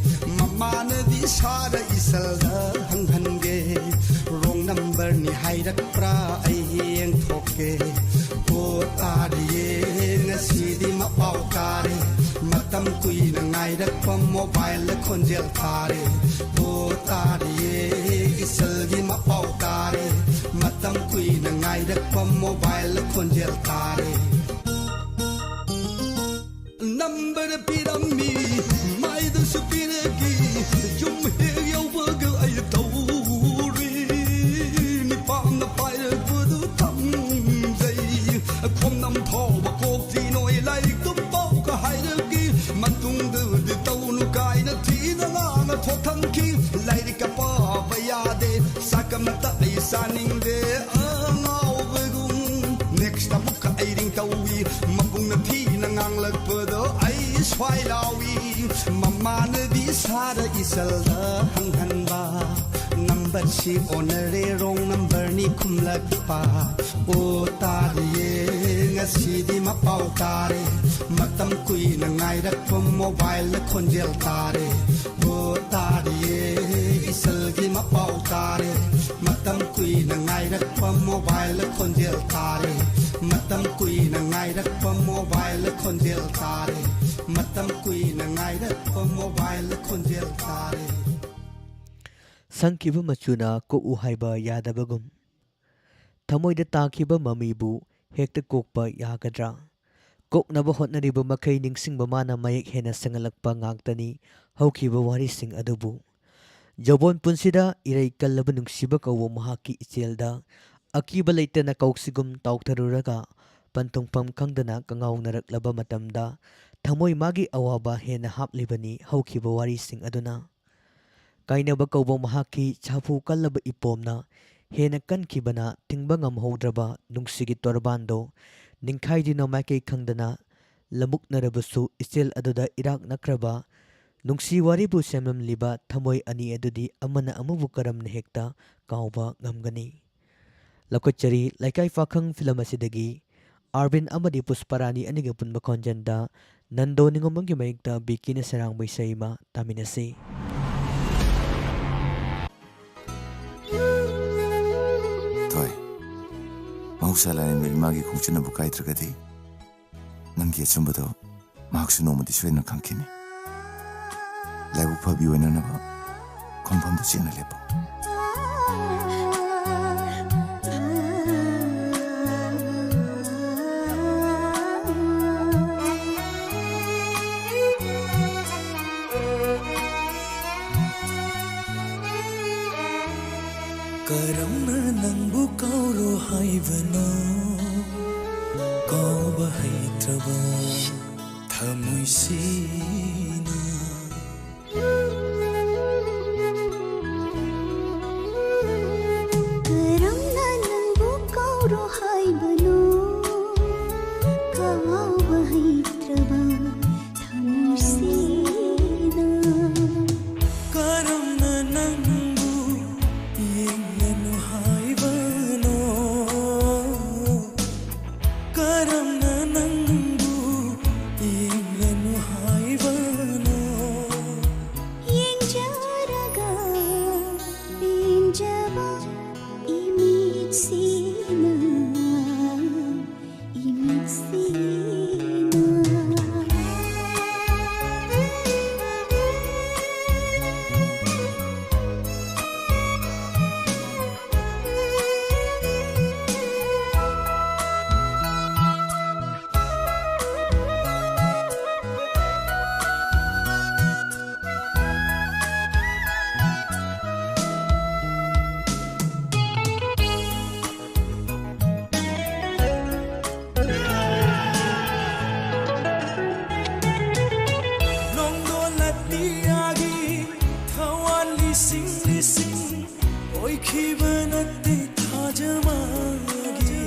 ꯃꯃꯥꯟꯅꯕꯤ ꯁꯥꯔ ꯏꯁꯜꯗ ꯍꯪꯍꯟꯒꯦ꯫ ꯔꯣꯡ ꯅꯝꯕꯔꯅꯤ ꯍꯥꯏꯔꯛꯄ꯭ꯔꯥ ꯑꯩ ꯌꯦꯡꯊꯣꯛꯀꯦ꯫ ꯑꯣ ꯇꯥꯔꯤꯌꯦ ꯉꯁꯤꯗꯤ ꯃꯄꯥꯎ ꯇꯥꯔꯦ꯫ ꯃꯇꯝ ꯀꯨꯏꯅ ꯉꯥꯏꯔꯛꯄ ꯃꯣꯕꯥꯏꯜꯗ ꯈꯣꯟꯖꯦꯜ ꯇꯥꯔꯦ꯫ ꯑꯣ ꯇꯥꯔꯤꯌꯦ ꯏꯁꯜꯒꯤ ꯃꯄꯥꯎ ꯇꯥꯔꯦ꯫ ꯃꯇꯝ ꯀꯨꯏꯅ ꯉꯥꯏꯔꯛꯄ ꯃꯣꯕꯥꯏꯜꯗ ꯈꯣꯟꯖꯦꯜ ꯇꯥꯔꯦ꯫ ꯅꯝꯕꯔ ꯄꯤꯔꯝꯃꯤ ꯃꯥꯏꯗꯁꯨ ꯄꯤꯔꯛꯈꯤ꯫ ꯌꯨꯝ ꯍꯦꯛ ꯌꯧꯕꯒ ꯑꯩ ꯇꯧꯔꯤ꯫ ꯅꯤꯄꯥꯝꯅ ꯄꯥꯏꯔꯛꯄꯗꯨ ꯊꯝꯖꯩ꯫ ꯈꯣꯡꯅꯝ ꯐꯥꯎꯕ ꯀꯣꯛꯇꯤ ꯅꯣꯏ ꯂꯥꯏꯔꯤꯛꯇꯨ ꯄꯥꯎꯒ ꯍꯥꯏꯔꯛꯈꯤ꯫ ꯃꯇꯨꯡꯗꯗꯤ ꯇꯧꯅꯨ ꯀꯥꯏꯅ ꯊꯤꯅ ꯉꯥꯡꯅ ꯊꯣꯛꯊꯝꯈꯤ꯫ ꯂꯥꯏꯔꯤꯛꯀ ꯄꯥꯕ ꯑꯃꯇ ꯑꯩ ꯆꯥꯅꯤꯡꯗꯦ ꯑꯉꯥꯎꯕꯒꯨꯝ꯫ Next ꯑꯃꯨꯛꯀ ꯑꯩ ring ꯇꯧꯏ꯫ ꯃꯕꯨꯡꯅ ꯊꯤꯅ ꯉꯥꯡꯂꯛꯄꯗꯣ ꯑꯩ ꯁ꯭ꯋꯥꯏ ꯂꯥꯎꯏ꯫ ꯃꯃꯥꯟꯅꯕꯤ ꯁꯥꯔ ꯏꯆꯜꯗ ꯍꯪꯍꯟꯕ꯫ Numberꯁꯤ ꯑꯣꯟꯅꯔꯦ, wrong numberꯅꯤ ꯈꯨꯝꯂꯛꯄ꯫ ꯑꯣ ꯇꯥꯔꯤꯌꯦ, ꯉꯁꯤꯗꯤ ꯃꯄꯥꯎ ꯇꯥꯔꯦ꯫ ꯃꯇꯝ ꯀꯨꯏꯅ ꯉꯥꯏꯔꯛꯄ mobileꯗ ꯈꯣꯟꯖꯦꯜ ꯇꯥꯔꯦ꯫ ꯑꯣ ꯇꯥꯔꯤꯌꯦ, ꯏꯆꯜꯒꯤ ꯃꯄꯥꯎ ꯇꯥꯔꯦ꯫ ꯃꯇꯝ ꯀꯨꯏꯅ ꯉꯥꯏꯔꯛꯄ mobileꯗ ꯈꯣꯟꯖꯦꯜ ꯇꯥꯔꯦ꯫ ꯃꯇꯝ ꯀꯨꯏꯅ ꯉꯥꯏꯔꯛꯄ mobileꯗ ꯈꯣꯟꯖꯦꯜ ꯇꯥꯔꯦ꯫ ꯃꯇꯝ ꯀꯨꯏꯅ ꯉꯥꯏꯔꯛꯄ mobileꯗ ꯈꯣꯟꯖꯦꯜ ꯇꯥꯔꯦ꯫ ꯁꯪꯈꯤꯕ ꯃꯆꯨꯅ ꯀꯣꯛꯎ ꯍꯥꯏꯕ ꯌꯥꯗꯕꯒꯨꯝ, ꯊꯃꯣꯏꯗ ꯇꯥꯈꯤꯕ ꯃꯃꯤꯕꯨ ꯍꯦꯛꯇ ꯀꯣꯛꯄ ꯌꯥꯒꯗ꯭ꯔꯥ? ꯀꯣꯛꯅꯕ ꯍꯣꯠꯅꯔꯤꯕ ꯃꯈꯩ ꯅꯤꯡꯁꯤꯡꯕ ꯃꯥꯅ ꯃꯌꯦꯛ ꯍꯦꯟꯅ ꯁꯦꯡꯍꯜꯂꯛꯄ ꯉꯥꯛꯇꯅꯤ ꯍꯧꯈꯤꯕ ꯋꯥꯔꯤꯁꯤꯡ ꯑꯗꯨꯕꯨ꯫ ꯌꯧꯕꯣꯟ ꯄꯨꯟꯁꯤꯗ ꯏꯔꯩ ꯀꯜꯂꯕ ꯅꯨꯡꯁꯤꯕ ꯀꯧꯕ ꯃꯍꯥꯛꯀꯤ ꯏꯆꯦꯜꯗ ꯑꯀꯤꯕ ꯂꯩꯇꯅ ꯀꯧꯁꯤꯒꯨꯝ ꯇꯥꯎꯊꯔꯨꯔꯒ, ꯄꯟꯊꯨꯡꯐꯝ ꯈꯪꯗꯅ ꯀꯉꯥꯎꯅꯔꯛꯂꯕ ꯃꯇꯝꯗ, ꯊꯃꯣꯏ ꯃꯥꯒꯤ ꯑꯋꯥꯕ ꯍꯦꯟꯅ ꯍꯥꯞꯂꯤꯕꯅꯤ ꯍꯧꯈꯤꯕ ꯋꯥꯔꯤꯁꯤꯡ ꯑꯗꯨꯅ꯫ ꯀꯥꯏꯅꯕ ꯀꯧꯕ ꯃꯍꯥꯛꯀꯤ ꯁꯥꯐꯨ ꯀꯜꯂꯕ ꯏꯄꯣꯝꯅ ꯍꯦꯟꯅ ꯀꯟꯈꯤꯕꯅ ꯊꯤꯡꯕ ꯉꯝꯍꯧꯗ꯭ꯔꯕ ꯅꯨꯡꯁꯤꯒꯤ ꯇꯣꯔꯕꯥꯟꯗꯣ ꯅꯤꯡꯈꯥꯏꯗꯨꯅ ꯃꯥꯏꯀꯩ ꯈꯪꯗꯅ ꯂꯃꯨꯛꯅꯔꯕꯁꯨ, ꯏꯆꯦꯜ ꯑꯗꯨꯗ ꯏꯔꯥꯛꯅꯈ꯭ꯔꯕ ꯅꯨꯡꯁꯤ ꯋꯥꯔꯤꯕꯨ ꯁꯦꯝꯂꯝꯂꯤꯕ ꯊꯃꯣꯏ ꯑꯅꯤ ꯑꯗꯨꯗꯤ ꯑꯃꯅ ꯑꯃꯕꯨ ꯀꯔꯝꯅ ꯍꯦꯛꯇ ꯀꯥꯎꯕ ꯉꯝꯒꯅꯤ? ꯂꯧꯈꯠꯆꯔꯤ ꯂꯩꯀꯥꯏ ꯄꯥꯈꯪ ꯐꯤꯂꯝ ꯑꯁꯤꯗꯒꯤ ꯑꯥꯔꯕꯤꯟ ꯑꯃꯗꯤ ꯄꯨꯁꯄꯔꯥꯅꯤ ꯑꯅꯤꯒꯤ ꯑꯄꯨꯟꯕ ꯈꯣꯟꯖꯦꯜꯗ ꯅꯟꯗꯣ ꯅꯤꯉꯣꯝꯕꯝꯒꯤ ꯃꯌꯦꯛꯇ ꯕꯤꯀꯤꯅ ꯁꯩꯔꯥꯡꯕ ꯏꯁꯩ ꯑꯃ ꯇꯥꯃꯤꯟꯅꯁꯤ꯫ ꯊꯣꯏ, ꯃꯍꯧꯁꯥ ꯂꯥꯏꯔꯦꯝꯕꯤ ꯏꯃꯥꯒꯤ ꯈꯣꯡꯆꯠꯅꯕꯨ ꯀꯥꯏꯗ꯭ꯔꯒꯗꯤ, ꯅꯪꯒꯤ ꯑꯆꯨꯝꯕꯗꯣ ꯃꯍꯥꯛꯁꯨ ꯅꯣꯡꯃꯗꯤ ꯁꯣꯏꯗꯅ ꯈꯪꯈꯤꯅꯤ꯫ ꯂꯥꯏꯕꯛ ꯐꯕꯤ ꯑꯣꯏꯅꯅꯕ ꯈꯣꯡꯐꯝꯗꯨ ꯆꯦꯠꯅ ꯂꯦꯞꯄꯨ꯫ ꯀꯔꯝꯅ ꯅꯪꯕꯨ ꯀꯥꯎꯔꯣ ꯍꯥꯏꯕꯅꯣ? ꯀꯥꯎꯕ ꯍꯩꯇ꯭ꯔꯕ ꯊꯃꯣꯏꯁꯤꯅ꯫ ꯈꯤꯕ ꯅꯠꯇꯦ ꯊꯥꯖ ꯃꯥꯒꯤ꯫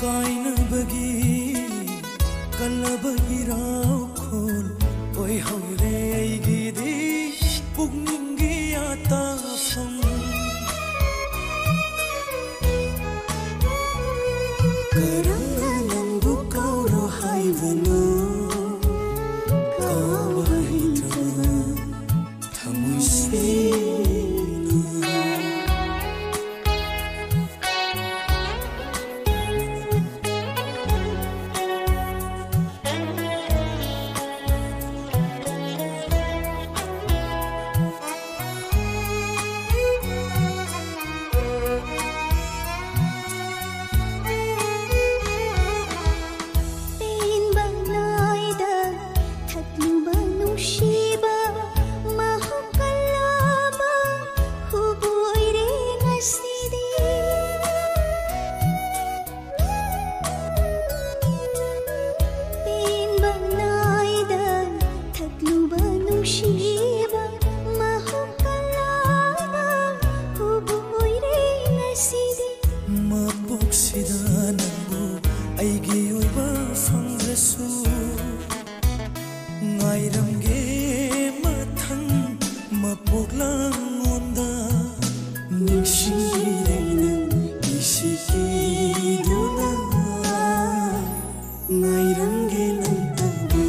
ꯀꯥꯏꯅꯕꯒꯤ ꯀꯜꯂꯕ ꯏꯔꯥꯎꯈꯣꯜ ꯑꯣꯏꯍꯧꯔꯦ ꯑꯩꯒꯤꯗꯤ ꯄꯨꯛꯅꯤꯡꯒꯤ ꯑꯇꯥꯐꯝ꯫ ꯀꯔꯝꯅ ꯅꯪꯕꯨ ꯀꯧꯔꯣ ꯍꯥꯏꯕꯅꯣ? ꯀꯧꯕ ꯍꯩꯇ꯭ꯔꯕ ꯊꯃꯣꯏꯁꯤꯅ꯫ ꯄꯦꯟꯕ ꯅꯥꯏꯗ ꯊꯛꯂꯨꯕ ꯅꯨꯡꯁꯤꯕ ꯃꯍꯨꯛ ꯀꯜꯂꯕ ꯍꯨꯕꯣꯏꯔꯦ ꯉꯁꯤꯗꯤ꯫ ꯄꯦꯟꯕ ꯅꯥꯏꯗ ꯊꯛꯂꯨꯕ ꯅꯨꯡꯁꯤꯕ ꯃꯍꯨꯛ ꯀꯜꯂꯕ ꯍꯨꯕꯣꯏꯔꯦ ꯉꯁꯤꯗꯤ꯫ ꯃꯄꯣꯛꯁꯤꯗ ꯅꯪꯕꯨ ꯑꯩꯒꯤ ꯑꯣꯏꯕ ꯐꯪꯗ꯭ꯔꯁꯨ ꯉꯥꯏꯔꯝꯒꯦ ꯃꯊꯪ ꯃꯄꯣꯛ ꯂꯥꯡꯉꯣꯟꯗ꯫ ꯅꯤꯡꯁꯤꯡꯂꯤꯔꯦ ꯅꯪ ꯏꯁꯤꯛꯀꯤꯗꯨꯅ꯫ ꯉꯥꯏꯔꯝꯒꯦ ꯅꯪꯇꯕꯨ꯫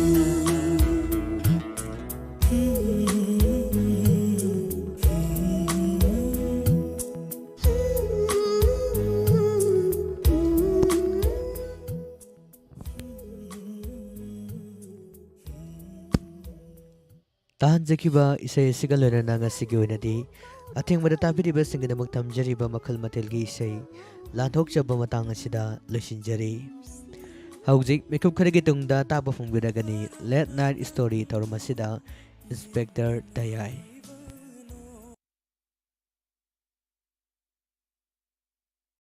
ꯇꯥꯍꯟꯖꯈꯤꯕ ꯏꯁꯩ ꯑꯁꯤꯒ ꯂꯣꯏꯅꯅ ꯉꯁꯤꯒꯤ ꯑꯣꯏꯅꯗꯤ ꯑꯊꯦꯡꯕꯗ ꯇꯥꯕꯤꯔꯤꯕꯁꯤꯡꯒꯤꯗꯃꯛ ꯊꯝꯖꯔꯤꯕ ꯃꯈꯜ ꯃꯊꯦꯜꯒꯤ ꯏꯁꯩ ꯂꯥꯟꯊꯣꯛꯆꯕ ꯃꯇꯥꯡ ꯑꯁꯤꯗ ꯂꯣꯏꯁꯤꯟꯖꯔꯤ꯫ ꯍꯧꯖꯤꯛ ꯃꯤꯀꯨꯞ ꯈꯔꯒꯤ ꯇꯨꯡꯗ ꯇꯥꯕ ꯐꯪꯕꯤꯔꯒꯅꯤ Late Night Story ꯊꯧꯔꯝ ꯑꯁꯤꯗ Inspector ꯇꯌꯥꯏ꯫